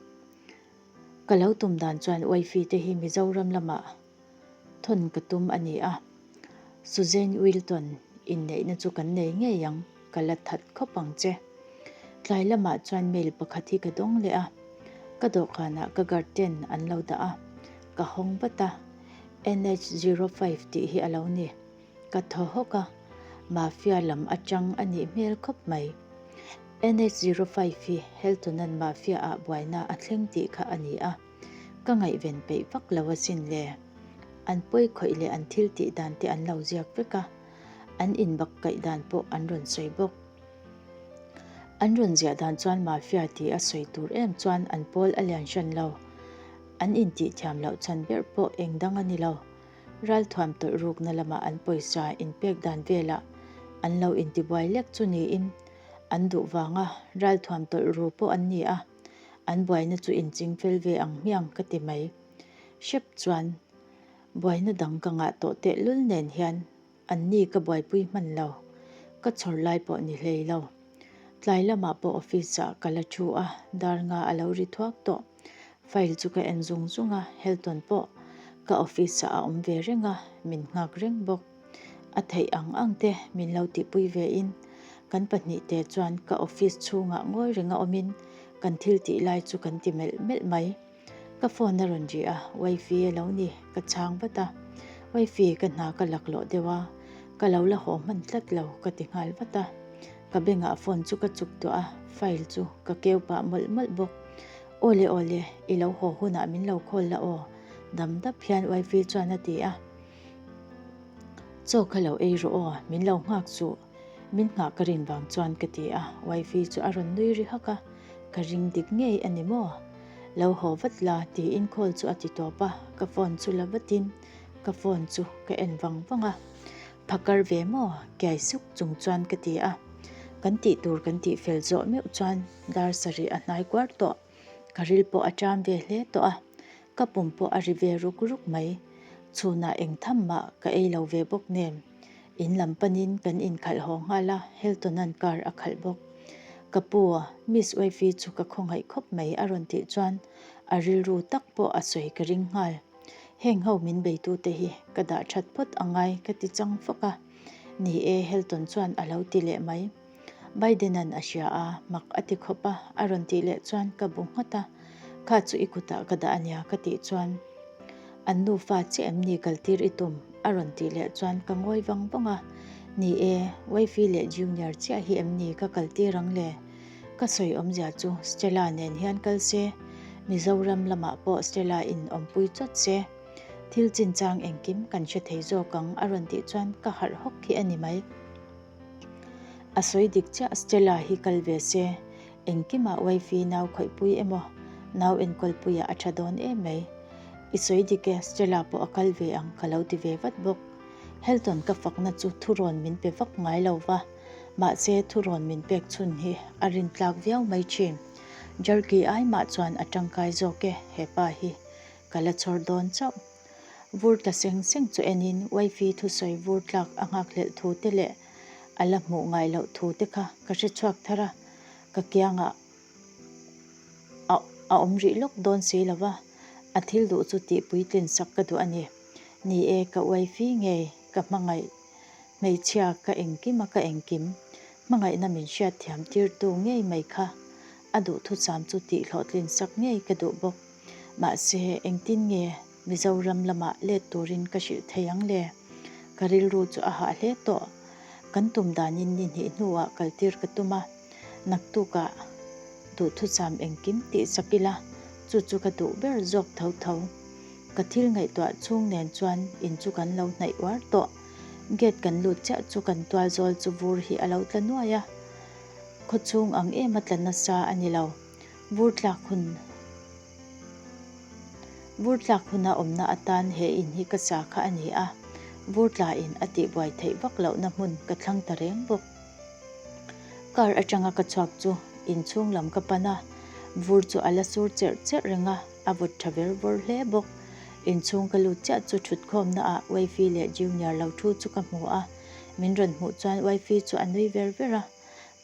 Ka lo tum dan chuan Wifey te hi Mizoram lamah thawn ka tum a ni a. Suzanne Wilton inneihna chu kan nei ngei ang, ka la that khawp ang che. Tlai lamah chuan mail pakhat hi ka dawng leh a, ka dawhkanah ka guard ten an lo dah a, ka hawng vat a, NH 05 tih hi a lo ni. Ka thaw hawk a, Mafia lam atang a nih hmel khawp mai. NH 05 hi Heltonan Mafia ah buaina a thleng tih kha a ni a, ka ngaihven peih vak lo asin le. An pawi khawih leh an thil tih dan te an lo ziak vek a, an inbak kaih dan pawh an rawn sawi bawk. An rawn ziah dan chuan Mafia tih a sawi tur em chuan an pawl a lian hran lo. An intih thiam loh chhan ber pawh eng dang a ni lo. Ralthuam tawlh rukna lamah an pawisa inpek dan velah an lo intibuai lek chu niin an duh vanga ralthuam tawlh ru pawh an ni a, an buaina chu inching fel ve ang hmiang ka ti mai. Hrep chuan buaina dang ka ngah tawh tehlul nen hian An ni ka buaipui hman lo, ka chhawr lai pawh ni hlei lo. Tlai lamah pawh office ah ka la thu a, dar nga a lo ri thuak tawh. File chu ka en zung zung a, Helton pawh ka office ah a awm ve reng a, min nghak reng bawk. A theih ang ang te min lo tihpui ve in, kan pahnihte chuan ka office chhungah ngawi renga awmin kan thil tih lai chu kan ti melh melh mai. Ka phone a rawn ri a, wifey a lo ni, ka chhang vat a. Wifey ka hna ka laklawh deuh a, ka lo la haw hman tlat lo ka ti nghal vat a. Ka bengah phone chu ka chuk tawh a, file chu ka keu pah mawlh mawlh bawk. Awle awle, i lo haw hunah min lo call la aw, dam dap hian wifey chuan a ti a. Chaw kha lo ei rawh aw, min lo nghak suh. Min nghah ka rin vang chuan ka ti a, wifey chu a rawn nui ri hak a, ka ring dik ngei a ni maw? Lo haw vat la tiin call chu a ti tawp a, ka phone chu la vatin ka phone chu ka en vang vang a, phakar ve maw? Kiai suk chung chuan ka ti a, kan tih tur kan tih fel zawh meuh chuan dar sarih a hnai kuar tawh, ka ril pawh a ṭam ve hle tawh a, ka pum pawh a ri ve ruk ruk mai, chhunah eng tham mah ka ei lo ve bawk nen. In lam panin kan inkhalh haw nghal a, Hilton-a'n car a khalh bawk. Ka pu, Miss Wifey chu ka khawngaih khawp mai a rawn tih chuan a rilru tak pawh a sawi ka ring nghal. Heng ho min beitute hi ka dah that phawt a ngai ka ti chang fawk a. Ni e, Hilton chuan a lo ti leh mai. Biden-a'n a hria a, mak a ti khawp a, a rawn tih leh chuan ka bu nghat a, Kha chu i kutah ka dah a nia ka tih chuan an nufa chiah em ni kaltir i tum? a rawn tih leh chuan ka ngawi vang vang a, Ni e, Wifey leh Junior chiah hi em ni ka kaltir ang le? Ka sawi awmzia chu Stella nen hian kal se, Mizoram lamah pawh Stella in awmpui chawt se, thil chinchang engkim kan hre thei zawk ang a rawn tih chuan ka harh hawk khi a ni mai. A sawi dik chiah Stella hi kal ve se, engkimah wifey nau khawihpui emaw nau enkawlpuiah a tha dawn em mai. I sawi dik e, Stella pawh a kal ve ang ka lo ti ve vat bawk. Helton ka fakna chu thurawn min pe vak ngai lo va, mahse thurawn min pek chhun hi a rintlak viau mai thin. Jerky ai mah chuan a tangkai zawk e hepa hi, ka la chhawr dawn chauh. Vur tla seng seng chu enin wifey thusawi vur tlak a nghakhlelh thu te leh a la hmuh ngai loh thu te kha ka hre chhuak thar a, ka kiangah a a awm rih lawk dawn si lo va, a thil duh chu tih puitlin sak ka duh a ni. Ni e, ka wifey ngei ka hmangaih hmeichhia ka engkim a ka engkim hmangaihna min hriatthiam tirtu ngei mai kha a duhthusam chu tih hlawhtlin sak ngei ka duh bawk. Mahse, engtin nge Mizoram lamah let turin ka hrilh thei ang le? Ka rilru chu a hah hle tawh. Kan tum danin ni hnih hnuah kaltir ka tum a, naktukah duhthusam engkim tih sak ila, chu chu ka duh ber zawk tho tho. Ka thil ngaihtuah chhung nen chuan in chu kan lo hnaih uar tawh. Gate kan lut chiah chu kan tual zawl chu vur hi a lo tla nuai a, khawchhung ang ema tla nasa a ni lo. Vur tlak hun Vur tlak huna awmna atan he in hi ka sa kha a ni a, vur tla in a tihbuai theih vak lohna hmun ka thlang ta reng bawk. Car atanga ka chhuak chu inchhung lam ka pan a, vur chu a la sur cherh cherh reng a. A vawt tha ver vawr hle bawk. Inchhung ka lut chiah chu thutkhawmna ah Wifey leh Junior lo thu chu ka hmu a. Min rawn hmuh chuan Wifey chu a nui ver ver a.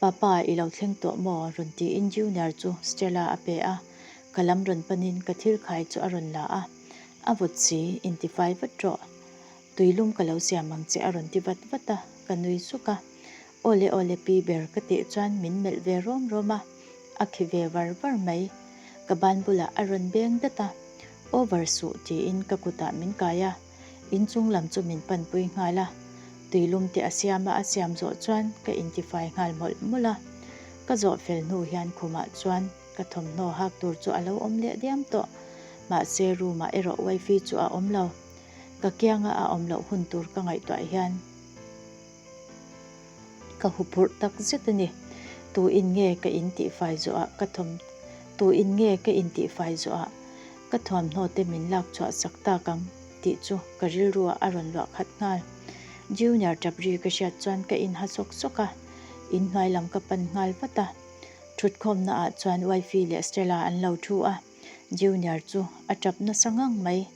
Papa, i lo thleng tawh maw? rawn tiin Junior chu Stella a pe a. Ka lam rawn panin ka thil khai chu a rawn la a. A vawt si, intifai vat rawh. Tuilum ka lo siam ang che a rawn ti vat vat a, ka nui suk a. Awle awle pi ber ka tih chuan min melh ve rawm rawm a, a khi ve var var mai. Ka ban bulah a rawn beng dat a, Over suh tiin ka kutah min kai a, inchung lam chu min panpui nghal a. Tuilum te a siam a, a siam zawh chuan ka intifai nghal mawlh mawlh a. Ka zawh fel hnu hian khumah chuan ka thawmhnaw hak tur chu a lo awm leh diam tawh. Mahse room ah erawh wifey chu a awm lo. Ka kianga a awm loh hun tur ka ngaihtuah hian ka huphurh tak zet a ni. Tu in nge ka in tihfai zawhah ka thawm Tu in nge ka in tihfai zawhah ka thuamhnaw te min lak chhuah sak tak ang tih chu ka rilruah a rawn luah khat nghal. Junior tap ri ka hriat chuan ka in ha sawk sawk a, in hnuai lam ka pan nghal vat a. Thutkhawmna ah chuan Wifey leh Stella an lo thu a. Junior chu a tap nasa ngang mai.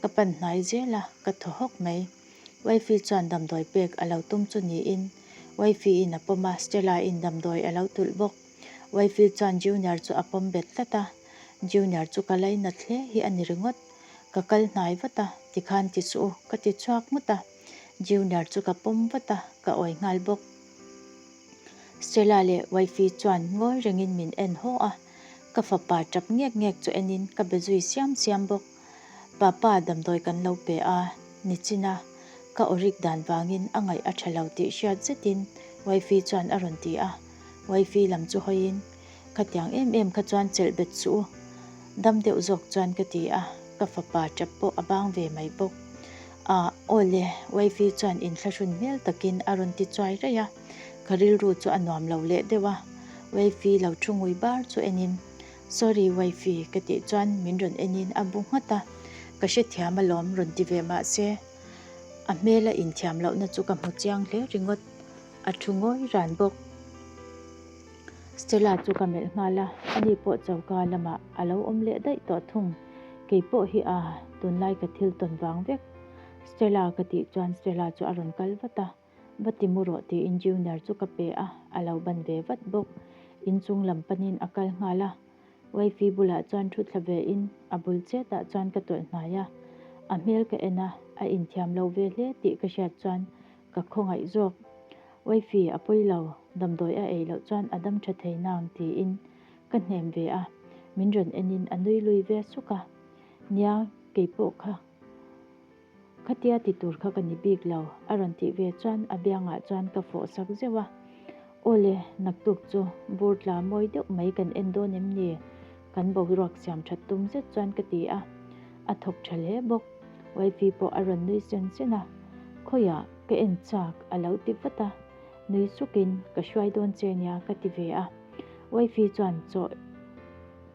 Ka pan hnai zel a, ka thaw hawk mai. Wifey chuan damdawi pek a lo tum chu niin Wifey in a pawm a, Stella in damdawi a lo tulh bawk. Wifey chuan Junior chu a pawm bet tlat a, Junior chu ka lainat hle hi a ni ringawt. Ka kal hnai vat a, tikhan ti suh u, ka ti chhuak nghut a. Junior chu ka pawm vat a, ka awi nghal bawk. Stella leh Wifey chuan ngawi rengin min en haw a. Ka fapa tap ngek ngek chu enin ka be zui siam siam bawk. Papa damdawi kan lo pe a, nichin a ka awrik dan vangin a ngaih a tha lo tih hriat zetin Wifey chuan a rawn ti a. Wifey lam chu hawiin, Khatiang em em kha chuan chelh bet suh u, dam deuh zawk chuan ka ti a, ka fapa tap pawh a bang ve mai bawk. Ah, aw le, Wifey chuan inthlahrun hmel takin a rawn ti chuai raih a. Ka rilru chu a nuam lo leh deuh a, Wifey lo thu ngui bar chu enin, Sorry Wifey ka tih chuan min rawn enin a bu nghat a, ka hrethiam alawm rawn ti ve mah se, a hmela inthiam lohna chu ka hmu chiang hle ringawt, a thu ngawi ran bawk. Stella chu ka melh nghal a, ani pawh choka lamah a lo awm leh daih tawh thung, keipawh hi a, tunlai ka thil tawn vang vek. Stella ka tih chuan Stella chu a rawn kal vat a. Va ti mu rawh tiin Junior chu ka pe a, a lo ban ve vat bawk. Inchung lam panin a kal nghal a. Wifey bulah chuan thu thla ve in a bul chetah chuan ka tawlh hnai a. A hmel ka en a, a inthiam lo ve hle tih ka hriat chuan ka khawngaih zawk. Wifey a pawi lo, damdawi a ei loh chuan a dam tha thei nang tiin ka hnem ve a. Min rawn enin a nui lui ve suk a. Nia, keipawh kha. Khatia ti tur kha ka ni bik lo, a rawn tih ve chuan a biangah chuan ka fawh sak zeuh a. Awle, naktuk chu bur tla mawi deuh mai kan en dawn em ni? Kan boruak siam that tum zet chuan ka ti a. A thawk tha hle bawk. Wifey pawh a rawn nui sen sen a. Khawiah ka en chak a lo ti vat a. Nui sukin ka hruai dawn che nia ka ti ve a. Wifey chuan chaw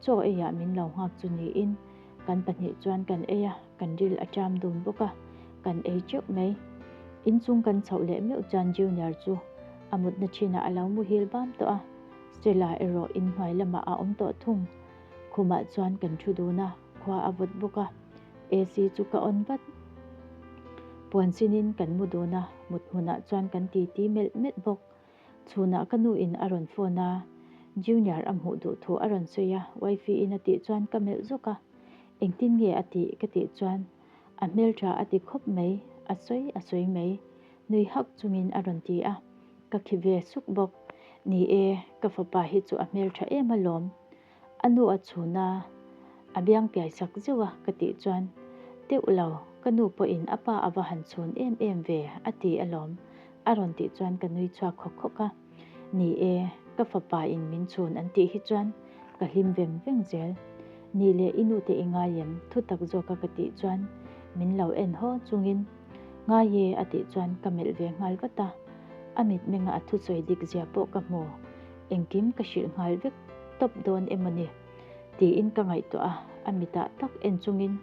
chaw eiah min lo nghak chu niin Kan pahnih chuan kan ei a, kan ril a ṭam dun bawk a, kan ei teuh mai. Inchung kan chhoh leh meuh chuan Junior chu a mutna ṭhinah a lo muhil bam tawh a, Stella erawh inhnuai lamah a awm tawh thung. Khumah chuan kan ṭhu dun a, khua a vawt bawk a, AC chu ka on vat. Puan sinin kan mu dun a, mut hmunah chuan kan titi melh melh bawk. Chhunah ka nu in a rawn phone a, Junior a hmuh duh thu a rawn sawi a, wifey in a tih chuan ka melh zawk a, engtin nge a tih ka tih chuan a hmeltha a ti khawp mai, a sawi a sawi mai, nui hak chungin a rawn ti a, ka khi ve suk bawk, ni e, ka fapa hi chu a hmeltha em alawm, A nu a chhun a, a biang piai sak zeuh a ka tih chuan, Teuh lo, ka nu pawhin a pa a va han chhun em em ve a ti alawm a rawn tih chuan ka nui chhuak khawk khawk a. Ni e, ka fapa in min chhun an tih hi chuan ka hlim veng veng zel. Ni leh i nute i ngai em? Thu tak zawka ka tih chuan min lo en haw chungin, Ngai e a tih chuan ka melh ve nghal vat a. A mitmenga a thusawi dik zia pawh ka hmu. Engkim ka hrilh nghal vek tawp dawn emaw ni? Tiin ka ngaihtuah a, a mitah tak en chungin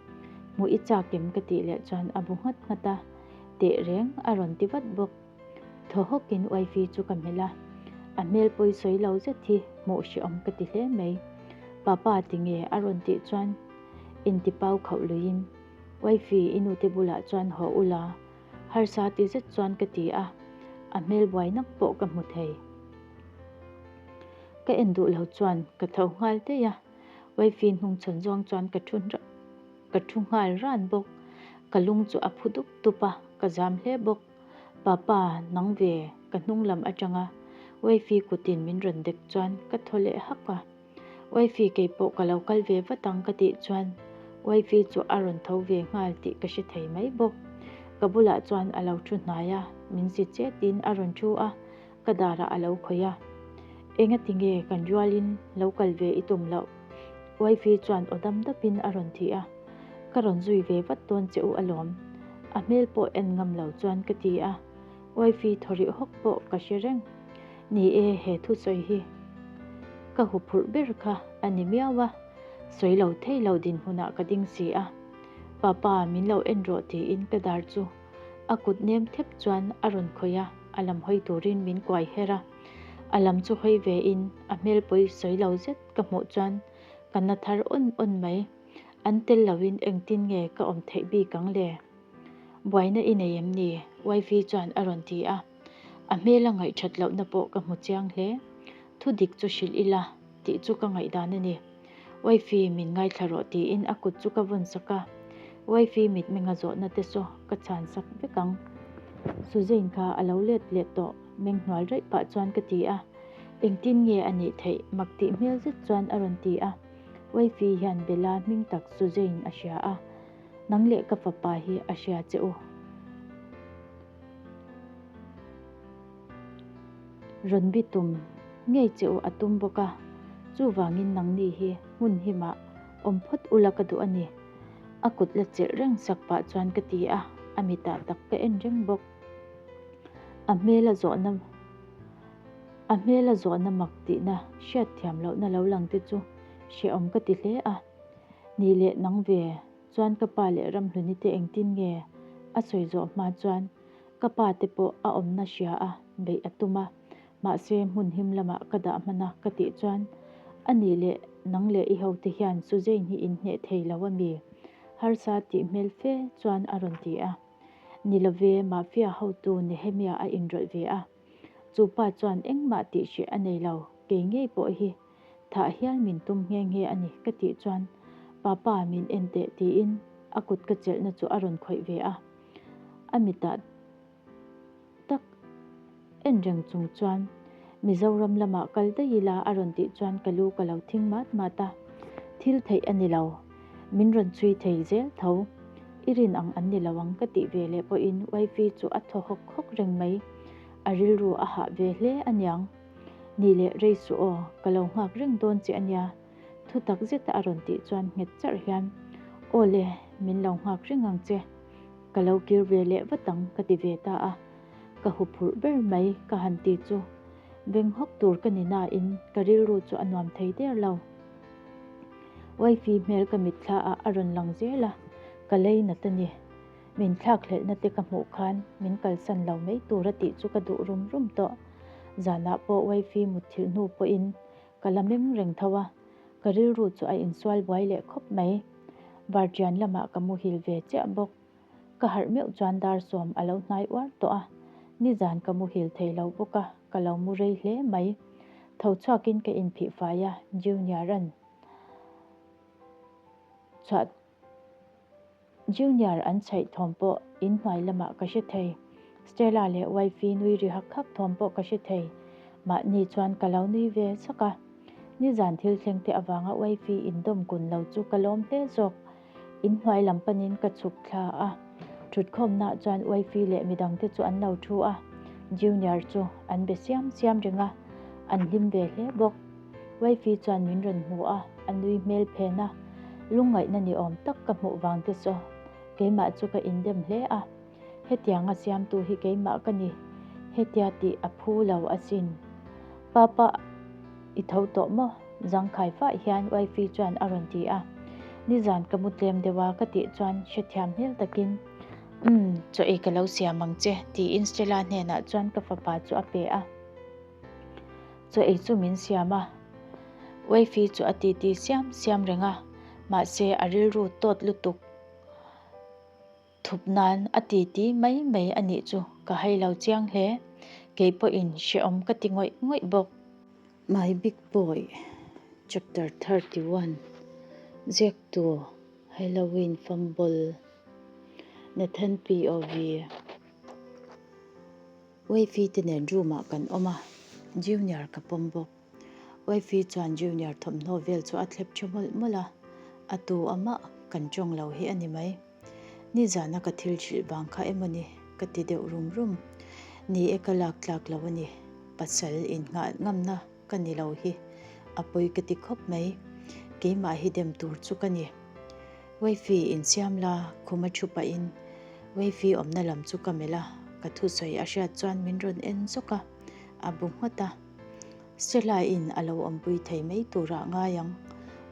hmuh i chak em ka tih leh chuan a bu nghat nghat a, teh reng a rawn ti vat bawk. Thaw hawkin wifey chu ka hmelh a, a hmel pawi sawi lo zet hi hmuh hrehawm ka ti hle mai. Papa tinge a rawn tih chuan. Intipau khauh luiin, Wifey, i nute bulah chuan haw ula, harsa ti zet chuan ka ti a, a hmel buai nak pawh ka hmu thei. Ka en duh lo chuan ka tho nghal daih a, Wifey hnungchhawn zawng chuan ka thu ka thu nghal ran bawk. Ka lung chu a phu dup dup a, ka zam hle bawk. Papa, nang ve, ka hnung lam atanga Wifey kutin min rawn dek chuan ka thaw leh hak a. Wifey kei pawh ka lo kal ve vat ang ka tih chuan Wifey chu a rawn tho ve nghal tih ka hre thei mai bawk. Ka bulah chuan a lo thu hnai a, min si chetin a rawn thu a, ka darah a lo khawih a. Engati nge kan rualin lo kal ve i tum loh? Wifey chuan aw dam dapin a rawn ti a. Ka rawn zui ve vat dawn che u alawm. A hmel pawh en ngam lo chuan ka ti a. Wifey thaw rih hawk pawh ka hre reng. Ni e, he thusawi hi ka huphurh ber kha a ni miau a, sawi lo thei lo dinhmunah ka ding si a. Papa, min lo en rawh tiin ka dar chu a kut nem thep chuan a rawn khawih a, a lam hawi turin min kuai her a. A lam chu hawi ve in a hmel pawi sawi lo zet ka hmuh chuan ka na thar awn awn mai. An tel loin engtin nge ka awm theih bik ang le? Buaina i nei em ni? Wifey chuan a rawn ti a. A hmela ngaihthat lohna pawh ka hmu chiang hle. Thu dik chu hrilh ila tih chu ka ngaihdan a ni. Wifey min ngaithla rawh tiin a kut chu ka vawn sak a. Wifey mitmenga zawhna te saw ka chhan sak vek ang. Suzane kha a lo let leh tawh meng hnual raih pah chuan ka ti a. Engtin nge a nih theih mak tih hmel zet chuan a rawn ti a. Wifey hian Bella hming tak Suzane a hria a. Nang leh ka fapa hi a hria che u. Rawn bi tum ngei che u a tum bawk a, chuvangin nangni hi hmun himah awm phawt ula ka duh a ni. A kut la chelh reng sak pah chuan ka ti a, a mitah tak ka en reng bawk. A hmel a zawhna A hmel a zawhna mak tihna hriatthiam lohna lo lang te chu hrehawm ka ti hle a. Ni leh nang ve chuan ka pa leh Ramhluni te engtin nge a sawi zawh hma chuan ka pa te pawh a awmna hria a beih a tum a, mahse hmun him lamah ka dah hman a ka tih chuan a ni leh nang leh i hote hian Suzane hi in hneh thei lo a mi? Harsa tih hmel fe chuan a rawn ti a. Ni love Mafia hotu Nehemia a inrawlh ve a, chu pa chuan engmah tih hreh a nei lo, kei ngei pawh hi Thah hial min tum nghe nghe a ni ka tih chuan Papa min en teh tiin a kut ka chelhna chu a rawn khawih ve a. A mitah tak en reng chung chuan Mizoram lamah kal daih ila a rawn tih chuan ka lu ka lo thing mat mat a. Thil theih a ni lo, min rawn chhui thei zel tho. I rin ang an ni lo ang ka tih ve leh pawhin wifey chu a thaw hawk hawk reng mai. A rilru a hah ve hle aniang. Ni leh rei suh aw, ka lo nghak reng dawn che ania, thu tak zeta a rawn tih chuan nghet charh hian, Aw le, min lo nghak reng ang che, ka lo kir ve leh vat ang ka ti ve ta a, ka huphurh ber mai ka han ti chu veng hawk tur ka ni nain ka rilru chu a nuam thei der lo. Wifey hmel ka mitthla ah a rawn lang zel a, ka lei nat a ni. Min thlakhlelhna te ka hmuh khan min kalsan lo mai tur a tih chu ka duh rum rum tawh. Zanah pawh wifey mutthilh hnu pawhin ka la meng reng tho a, ka rilru chu a insual buai leh khawp mai. Varṭian lamah ka muhil ve chiah bawk. Ka harh meuh chuan dar sawm a lo hnai uar tawh a, nizan ka muhil thei lo bawk a, ka lo mu rei hle mai. Tho chhuakin ka inphih fai a, Junior-a'n chhuah Junior an chhaih thawm pawh in hnuai lamah ka hre thei. Stella leh wifey nui ri hak hak thawm pawh ka hre thei. Mahni chuan ka lo nui ve sak a. Nizan thil thleng te avanga wifey indawm kun lo chu ka lawm hle zawk. In hnuai lam panin ka chhuk thla a. Thutkhawmnaah chuan wifey leh midangte chu an lo thu a. Junior chu an be siam siam reng a, an hlim ve hle bawk. Wifey chuan min rawn hmu a, a nui hmel phen a, lungngaihna ni awm tak ka hmuh vang te saw keimah chu ka indem hle a, hetianga siamtu hi keimah ka ni, hetia tih a phu lo asin. Papa i tho tawh maw? Zangkhai fah hian Wifey chuan a rawn ti a, nizan ka mu tlem deuh a ka tih chuan hrethiam hmel takin, Umm, chaw ei ka lo siam ang che tiin Stella hnenah chuan ka fapa chu a pe a. Chaw ei chu min siam a, Wifey chu a titi siam siam reng a. Mahse a rilru tawt lutuk thup nan a titi mai mai a nih chu ka hai lo chiang hle. Kei pawhin hrehawm ka ti ngawih ngawih bawk. My Big Boy Chapter 31 Ziaktu Halloween Fumble Nathan POV Wifey te nen room ah kan awm a, Junior ka pawm bawk. Wifey chuan Junior thawmhnaw vel chu a thlep tha mawlh mawlh a, a tu a mah kan tawng lo hi a ni mai. Nizana ka thil hrilh vang kha emaw ni ka ti deuh rum rum. Ni e ka lak tlak lo a ni, pasal innghah ngamna ka ni lo hi a pawi ka ti khawp mai. Keimah hi dem tur chu ka ni. Wifey insiam la khum a thu pahin Wifey awmna lam chu ka melh a, ka thusawi a hriat chuan min rawn en zawk a, a bu ngawt a. Stella-in a lo awmpui thei mai turah ngai ang.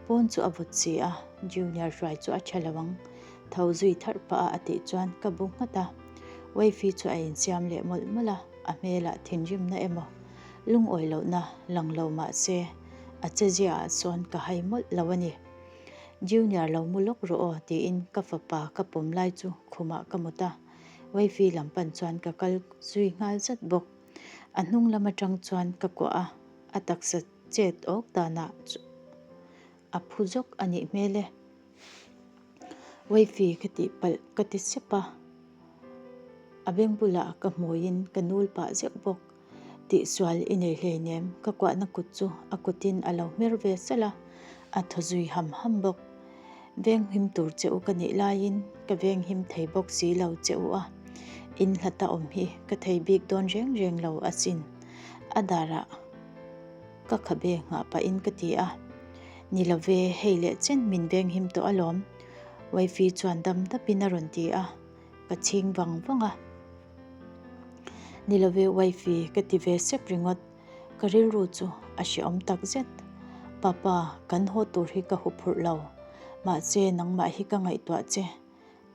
Pawn chu a vawt si a, Junior hruai chu a tha lo ang. Tho zui tharh pah a a tih chuan ka bu nghat a. Wifey chu a insiam leh mawlh mawlh a, a hmelah thinrimna emaw lungawi lohna lang lo mah se a chezia ah sawn ka hai mawlh lo a ni. Junior lo mu lawk rawh aw tiin ka fapa ka pawm lai chu khumah ka mut a, Wifey lam pan chuan ka kal zui nghal zat bawk. A hnung lam atang chuan ka kuah a, a taksa chet awk danah a phu zawk a nih hmel e. Wifey ka tih palh ka ti sep a, a beng bulah ka hmuiin ka nul pah zeuh bawk. Tihsual i nei hleinem, ka kuahna kut chu a kutin a lo hmer ve salh a, a thaw zui ham ham bawk. Venghim tur che u ka nih laiin ka venghim thei bawk si lo che u a, in hlata awm hi ka thei bik dawn reng reng lo asin. A darah ka khabe nghah pahin ka ti a, Ni lo ve, hei leh chen min venghim tawh alawm, Wifey chuan dam dapin a rawn ti a, ka chhing vang vang a. Ni lo ve Wifey, ka ti ve sep ringawt. Ka rilru chu a hrehawm tak zet. Papa, kan haw tur hi ka huphurh lo. Mahse, nangmah hi ka ngaihtuah che.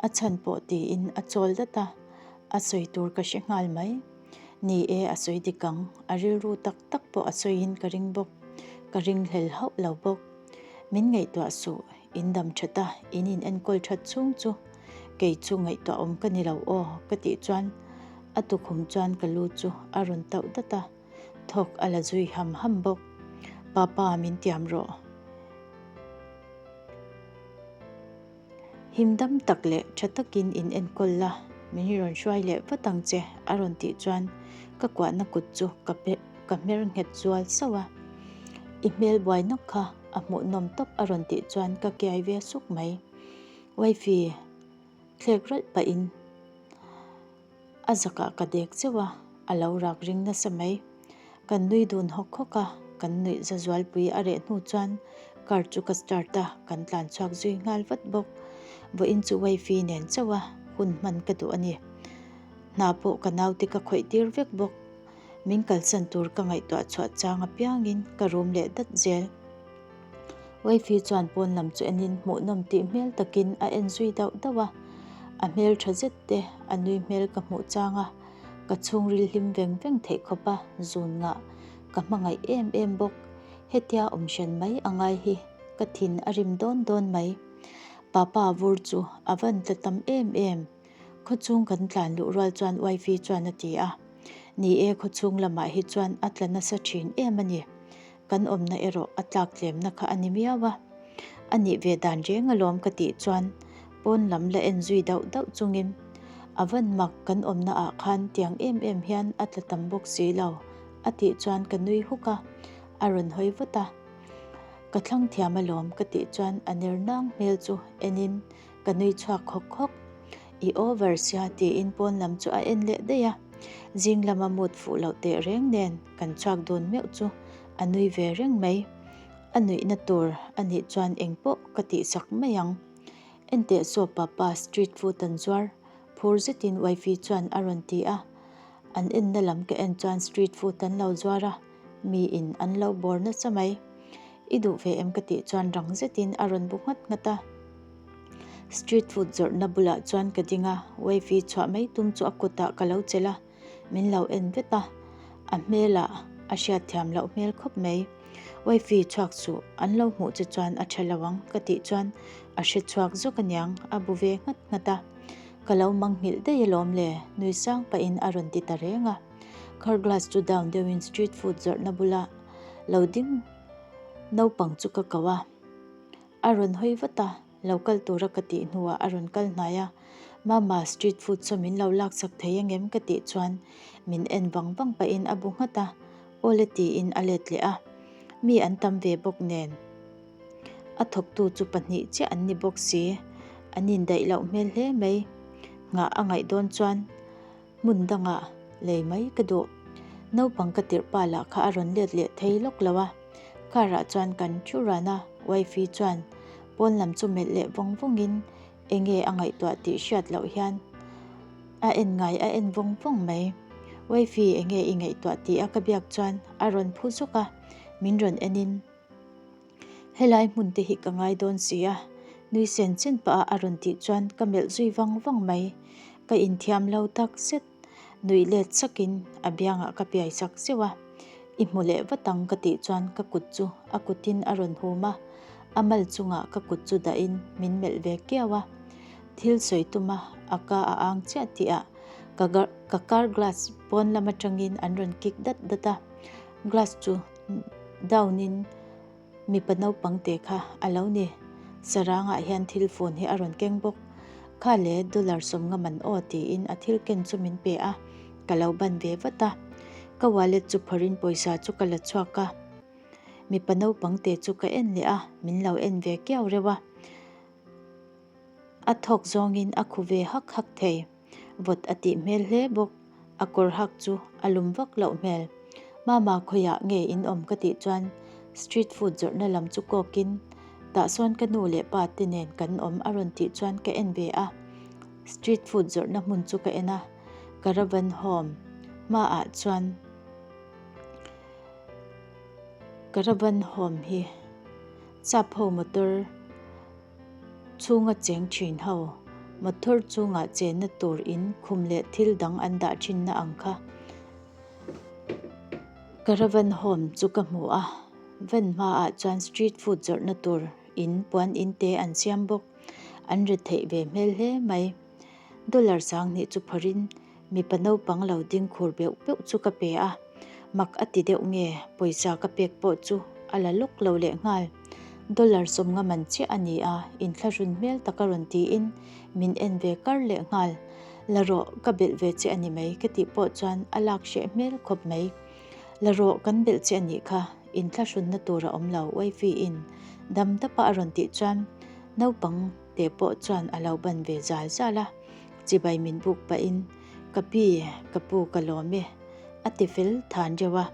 A chhan pawh tiin a chawl dat a, a sawi tur ka hre nghal mai. Ni e, a sawi dik ang. A rilru tak tak pawh a sawiin ka ring bawk. Ka ringhlel hauh lo bawk. Min ngaihtuah suh, in dam that a, in in enkawl that chhung chu kei chu ngaihtuah awm ka ni lo aw, ka tih chuan a tukhum chuan ka lu chu a rawn tauh dat a, thawk a la zui ham ham bawk. Papa, min tiam rawh. Him dam tak leh tha takin in enkawl la, min rawn hruai leh vat ang che, a rawn tih chuan ka kuahna kut chu ka ka hmer nghet zual sauh a. I hmel buai nawk kha a hmuhnawm tawp a rawn tih chuan ka kiai ve suk mai. Wifey thlek ralh pahin a zakah ka dek zeuh a, a lo rak ring nasa mai. Kan nui dun hawk hawk a, kan nuih za zualpui a reh hnu chuan car chu ka start a, kan tlan chhuak zui nghal vat bawk. Vawiin chu wifey nen chauh a hun hman ka duh a ni. Hna pawh ka naute ka khawih tir vek bawk. Min kalsan tur ka ngaihtuah chhuah chang apiangin ka rum leh dat zel. Wifey chuan pawn lam chu enin hmuhnawm tih hmel takin a en zui dauh dauh a, a hmel tha zet te a nui hmel ka hmuh chang a, ka chhungril hlim veng veng theih khawp a zun ngah ka hmangaih em em bawk. Hetia awm hran mai a ngai hi ka thin a rim dawn dawn mai. Papa vur chu a van tla tam em em. Khawchhung kan tlan luh rual chuan Wifey chuan a ti a. Ni e, khawchhung lamah hi chuan a tla nasa thin em a ni. Kan awmna erawh a tlak tlemna kha a ni miau a. A nih ve dan reng alawm ka tih chuan pawn lam la en zui dauh dauh chungin a van mak kan awmna ah khan tiang em em hian a tla tam bawk si lo a tih chuan ka nui huk a, a rawn hawi vut a. Ka thlang thiam alawm ka tih chuan a ner nang hmel chu enin ka nui chhuak khawk khawk. I over sia tiin pawn lam chu a en leh daih a, zing lama mood fuh loh teh reng nen kan chhuak dun meuh chu a nui ve reng mai. A nuihna tur a nih chuan engpawh ka tihsak mai ang. Enteh saw papa street food an zuar phur zetin wifey chuan a rawn ti a, an enna lam ka en chuan street food an lo zuar a, miin an lo bawr nasa mai. I duh ve em ka tih chuan rang zetin a rawn bu nghat nghat a. Street food zawrhna bulah chuan ka ding a, wifey chhuah mai tum chu a kutah ka lo chelh a, min lo en vet a, a hmelah. A hriatthiam loh hmel khawp mai. Wifey chhuak suh, an lo hmuh che chuan a tha lo ang ka tih chuan a hre chhuak zawk aniang, a bu ve nghat nghat a. Ka lo mangnghilh daih alawm le, nui sang pahin a rawn ti ta reng a. Car glass chu down deuhin street food zawrhna bula lo ding naupang chu ka ko a. A rawn hawi vat a, lo kal tura ka tih hnuah a rawn kal hnai a, Mama, street food saw min lo laksak thei angem? ka tih chuan min en vang vang pahin a bu nghat a, Aw le tiin a let leh a, mi an tam ve bawk nen. A thawktu chu pahnih chiah an ni bawk si, an indaih loh hmel hle mai. Nghah a ngaih dawn chuan hmun dangah lei mai ka duh. Naupang ka tirh pa lah kha a rawn let leh thei lawk lo a, car ah chuan kan thu ran a, wifey chuan pawn lam chu melh leh vawng vawngin Enge a ngaihtuah tih hriat loh hian a en ngai a en vawng vawng mai. Wifey enge i ngaihtuah tih a ka biak chuan a rawn phu zuk a, min rawn en in helai hmun te hi ka ngai dawn si a, nui sen chen pah a a rawn tih chuan ka melh zui vang vang mai. Ka inthiam lo tak zet. Nuih let sakin a biangah ka piai sak zeuh a, I hmu leh vat ang ka tih chuan ka kut chu a kutin a rawn hum a, a mal chungah ka kut chu dahin min melh ve kiau a. Thil sawi tuma a ka a ang chiah tihah ka ka car glass pawn lam atangin an rawn kick dat dat a, glass chu down in Mipa naupang te kha a lo ni. Sarangah hian thil fun hi a rawn keng bawk. Kha le dollar 50 man aw tiin a thil ken chu min pe a, ka lo ban ve vat a. Ka wallet chu phawrhin pawisa chu ka la chhuak a. Mipa naupang te chu ka en leh a, min lo en ve kiau reuh a. A thawk zawngin a khu ve hak hak thei. Vawt a tih hmel hle bawk. A kawr hak chu a lum vak loh hmel. Mama khawiah nge in awm ka tih chuan street food zawrhna lam chu kawkin tah sawn ka nu leh pa te nen kan awm a rawn tih chuan ka en ve a. Street food zawrhna hmun chu ka en a, caravan home hmaah chuan caravan home hi sap ho motor Chhunga cheng thin ho, motor chungah chenna tur in khum leh thil dang an dah thinna ang kha. Caravan home chu ka hmu a, van hmaah chuan street food zawrhna tur in puan in te an siam bawk, an ri theih ve hmel hle mai. Dollar 2000 chu phawrhin Mipa naupang lo ding khur beuh beuh chu ka pe a, mak a ti deuh nge pawisa ka pek pawh chu a la lawk lo leh nghal. Dollar 50 man chiah a ni a, inthlahrun hmel tak a rawn tiin min en ve kar leh nghal. La rawh, ka belh ve che a ni mai ka tih pawh chuan a lak hreh hmel khawp mai. La rawh, kan belh che a nih kha, inthlahrunna tur a awm lo wifey in dam dapa a rawn tih chuan naupang te pawh chuan a lo ban ve zal zal a. Chibai min buk pahin, Ka pi, ka pu ka lawm e, a ti fel than reuh a.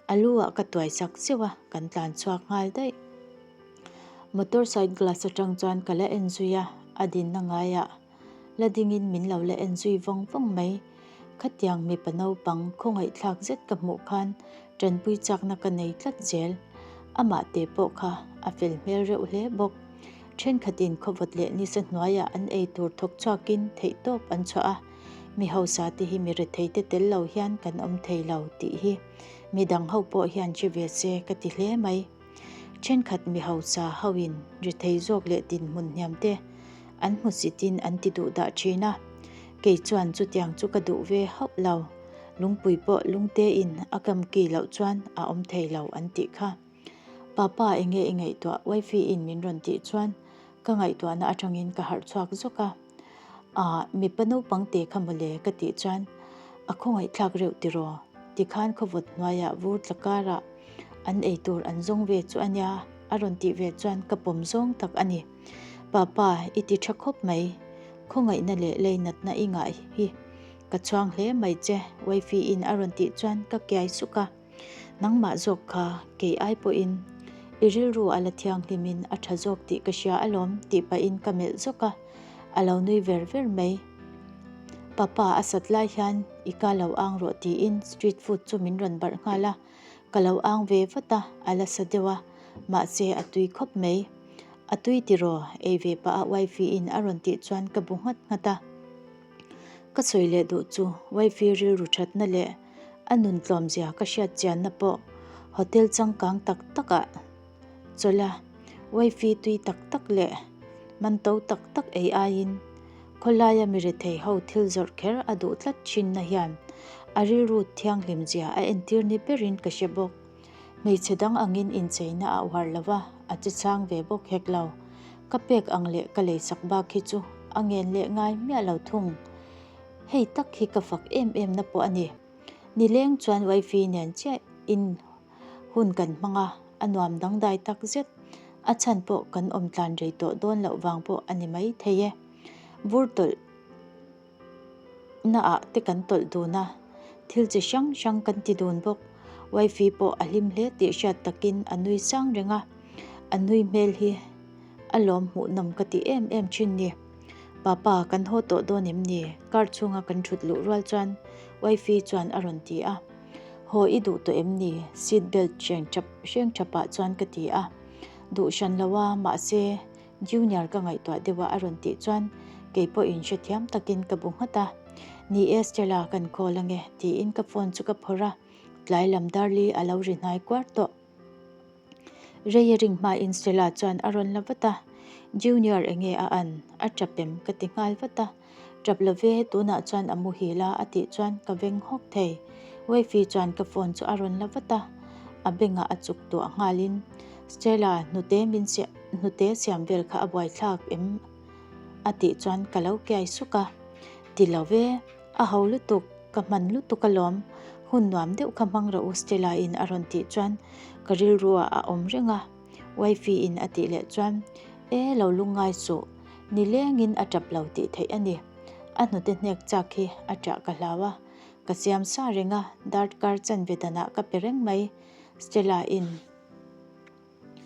A lu ah ka tuai sak zeuh a, kan tlan chhuak nghal daih. Motor side glass atang chuan ka la en zui a, a dinna ngaiah la dingin min lo la en zui vawng vawng mai. Khatiang mipa naupang khawngaihthlak zet ka hmuh khan tanpui chakna ka nei tlat zel. Amah te pawh kha a fel hmel reuh hle bawk. Thenkhatin khawvawt leh nisa hnuaiah an ei tur thawk chhuakin theihtawp an chhuah a, mi hausa te hi mi retheite tel lo hian kan awm thei lo tih hi mi dang ho pawh hian hre ve se ka ti hle mai. Thenkhat mi hausa hoin rethei zawk leh dinhmun hniam te an hmusitin an ti duh dah thin a, kei chuan chutiang chu ka duh ve hauh lo, lungpui pawh lungtein a kamki loh chuan a awm thei lo an tih kha. Papa enge i ngaihtuah wifey in min rawn tih chuan ka ngaihtuahna atangin ka harh chhuak zawk a. Aah mipa naupang te kha mawle ka tih chuan a khawngaihthlak reuh tiraw tikhan khawvawt hnuaiah vur tla karah an eitur an zawng ve chu ania a rawn tih ve chuan ka pawm zawng tak a ni. Papa i ti tha khawp mai khawngaihna leh leinatna i ngah hi ka chhuang hle mai che wifey in a rawn tih chuan ka kiai suk a. Nangmah zawk kha kei ai pawhin i rilru a la thianghlimin a tha zawk tih ka hria alawm tih pahin ka melh zawk a, a lo nui ver ver mai. Papa a sat lai hian i ka lo ang rawh tiin street food chu min rawn barh nghal a, ka lo ang ve vat a, a la sa deuh a, mahse a tui khawp mai. A tui tiraw ei ve pah a wifey in a rawn tih chuan ka bu nghat nghat a. Ka sawi leh duh chu wifey rilru thatna leh. A nun tlawmzia ka hriat chianna pawh hotel changkang tak takah chawlh a, wifey tui tak tak leh man to tak tak ei aiin khawlaia mi rethei ho thil zawrh kher a duh tlat thinna hian a rilru thianghlimzia a entir ni berin ka hre bawk. Hmeichhe dang angin incheina a uar lo va, a che chang ve bawk hek lo. Ka pek ang leh ka leisak bak hi chu a ngen leh ngai miah lo thung. Hei tak hi ka fak em em na pawh a ni. Nileng chuan wifey nen chiah in hun kan hmang a, a nuam dangdai tak zet. A chhan pawh kan awm tlan rei tawh dawn loh vang pawh a ni mai thei e. Vur tawlh na ah te kan tawlh dun a, thil chi hrang hrang kan ti dun bawk. Wifey pawh a hlim hle tih hriat takin a nui sang reng a, a nui hmel hi a lawm hmuhnawm ka ti em em thin ni. Papa, kan haw tawh dawn em ni? Car chhunga kan thut luh rual chuan Wifey chuan a rawn ti a. Haw i duh tawh em ni? Seat belt hreng thap hreng thapah chuan ka ti a. Duh hran lo a, mahse Junior ka ngaihtuah deuh a a rawn tih chuan kei pawhin hrethiam takin ka bu nghat a. Ni e Stella kan call ange tiin ka phone chu ka phawrh a, tlai lam Darli a lo ri hnai kuar tawh. Rei a ring hmain Stella chuan a rawn la vat a, Junior enge a an? A tap em? ka ti nghal vat a. Tap lo ve, tunah chuan a muhil a a tih chuan ka veng hawk thei. Wifey chuan ka phone chu a rawn la vat a, a bengah a chuk tuah nghalin, Stella, hnute min hnute siam vel kha a buaithlak em? a tih chuan ka lo kiai suk a. Ti lo ve, a ho lutuk, ka hman lutuk alawm, hun nuam deuh kha hmang rawh u Stella in a rawn tih chuan ka rilruah a awm reng a. Wifey in a tih leh chuan, E, lo lungngai suh, Nilengin a tap lo tih theih a ni. A hnute hnek chak hi a ṭah ka hlau a, ka siam sa reng a, darkar chanve danah ka pe reng mai, Stella in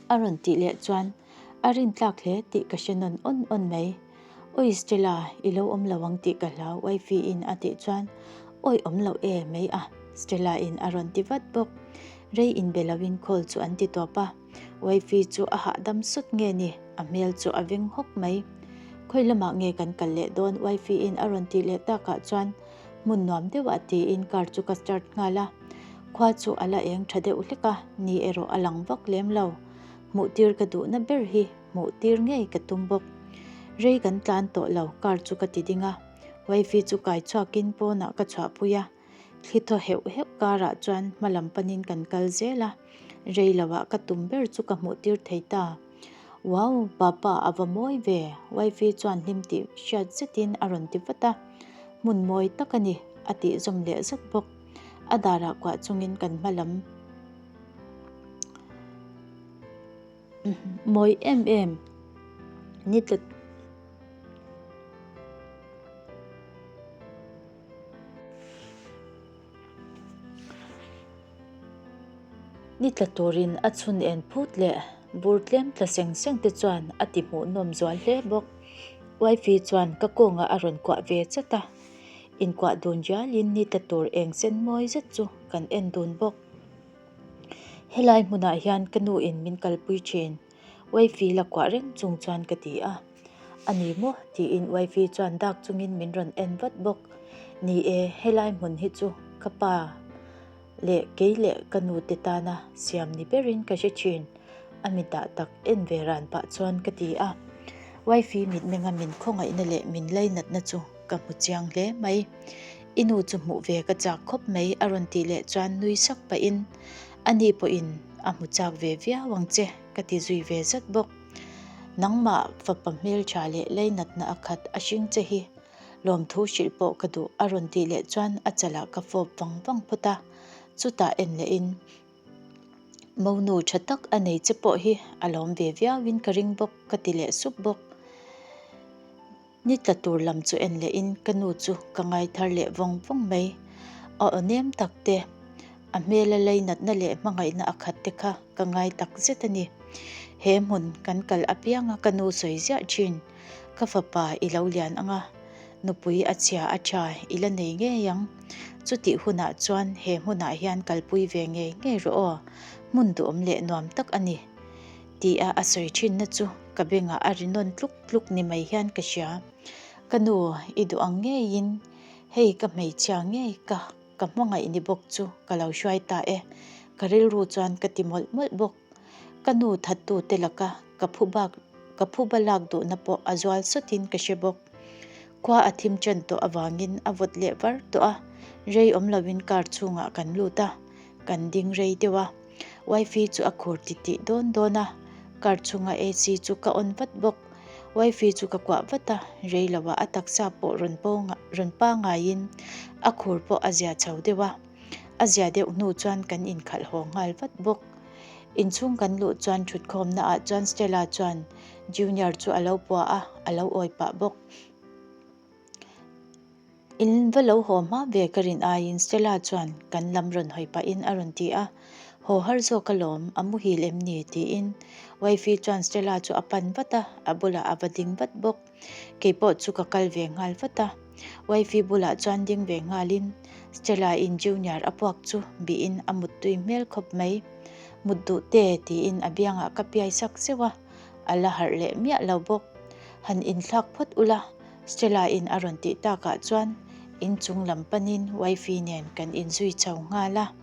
a rawn tih leh chuan a rintlak hle tih ka hre nawn awn awn mai. Awi Stella, i lo awm lo ang tih ka hlau wifey in a tih chuan awi awm lo e mai a, Stella in a rawn ti vat bawk. Rei inbe loin call chu an ti tawp a. Wifey chu a hahdam sut nge ni? A hmel chu a veng hawk mai. Khawi lamah nge kan kal leh dawn? Wifey in a rawn tih leh takah chuan hmun nuam deuhah tiin car chu ka start nghal a. Khua chu a la eng tha deuh hlek a, ni erawh a lang vak lem lo. Hmuh tir ka duhna ber hi hmuh tir ngei ka tum bawk. Rei kan tlan tawh lo, car chu ka ti ding a. Wifey chu kai chhuakin pawnah ka chhuahpui a. Thli thaw heuh heuh karah chuan hma lam panin kan kal zel a, rei loah ka tum ber chu ka hmuh tir thei ta. Wow, papa a va mawi ve, wifey chuan hlim tih hriat zetin a rawn ti vat a, hmun mawi tak a ni, a tih zawm leh zat bawk. A darah kuah chungin kan hma lam mawi em em ni tlat. Ni tla turin a chhun en phut leh bur tlem tla seng seng te chuan a ti hmuhnawm zual hle bawk. Wifey chuan ka kawngah a rawn kuah ve chat a, inkuah dun rialin ni tla tur eng sen mawi zet chu kan en dun bawk. Helai hmunah hian ka nu in min kalpui thin. Wifey la kuah reng chung chuan ka ti a. A ni maw? tiin Wifey chuan dak chungin min rawn en vat bawk. Ni e, helai hmun hi chu ka pa leh kei leh ka nu te tana siam ni berin ka hre thin, a mitah tak en ve ran pah chuan ka ti a. Wifey mitmenga min khawngaihna leh min lainatna chu ka hmu chiang hle mai. I nu chu hmuh ve ka chak khawp mai a rawn tih leh chuan nui sak pahin, Ani pawhin a hmu chak ve viau ang che ka ti zui ve zat bawk. Nangmah fapa hmeltha leh leinatna a khat a hring che hi lawmthu hrilh pawh ka duh a rawn tih leh chuan a chalah ka fawp vang vang phawt a, chutah en lehin Monu tha tak a nei che pawh hi a lawm ve viauin ka ring bawk ka ti leh sup bawk. Ni tla tur lam chu en leh in ka nu chu ka ngai thar leh vawng vawng mai. A aw nem tak te, a hmela leinatna leh hmangaihna a khat te kha ka ngai tak zet a ni. He hmun kan kal apianga ka nu sawi ziah thin, ka fapa i lo lian ang a, nupui a chhia a tha i la nei ngei ang. Chutih hunah chuan he hmunah hian kalpui ve ngei ngei rawh aw, hmun duhawm leh nuam tak a ni. Tia a sawi thinna chu ka bengah a ri nawn tluk tluk ni mai hian ka hria. Ka nu, i duh ang ngeiin hei ka hmeichhia ngei ka. ka hmangaih ni bawk chu ka lo hruai ta e, ka rilru chuan ka ti mawlh mawlh bawk. Ka nu thattute laka ka phu bak ka phuba lak duhna pawh a zual sawtin ka hre bawk. Khua a thim ṭan tawh avangin a vawt leh var tawh a, rei awm loin car chhungah kan lut a, kan ding rei deuh a. Wifey chu a khur titih dawn dawn a, car chhunga AC chu ka on vat bawk. Wifey chu ka kuah vat a, rei loah a taksa pawh rawn rawn pangaiin a khur pawh a zia chho deuh a. A zia deuh hnu chuan kan inkhalh haw nghal vat bawk. Inchhung kan luh chuan thutkhawmna ah chuan Stella chuan Junior chu a lo pua a, a lo awi pah bawk. In va lo haw hma ve ka rin aiin Stella chuan kan lam rawn hawi pahin a rawn ti a, Haw har zawk alawm, a muhil em ni? tiin Wifey chuan Stella chu a pan vat a, a bulah a va ding vat bawk. Keipawh chu ka kal ve nghal vat a, Wifey bulah chuan ding ve nghalin Stella in Junior a puak chu bihin a muttui hmel khawp mai. Mut duh te tiin a biangah ka piai sak zeuh a, a la harh leh miah lo bawk. Han inthlak phawt ula, Stella in a rawn tih takah chuan inchung lam panin Wifey nen kan inzui chho nghal a.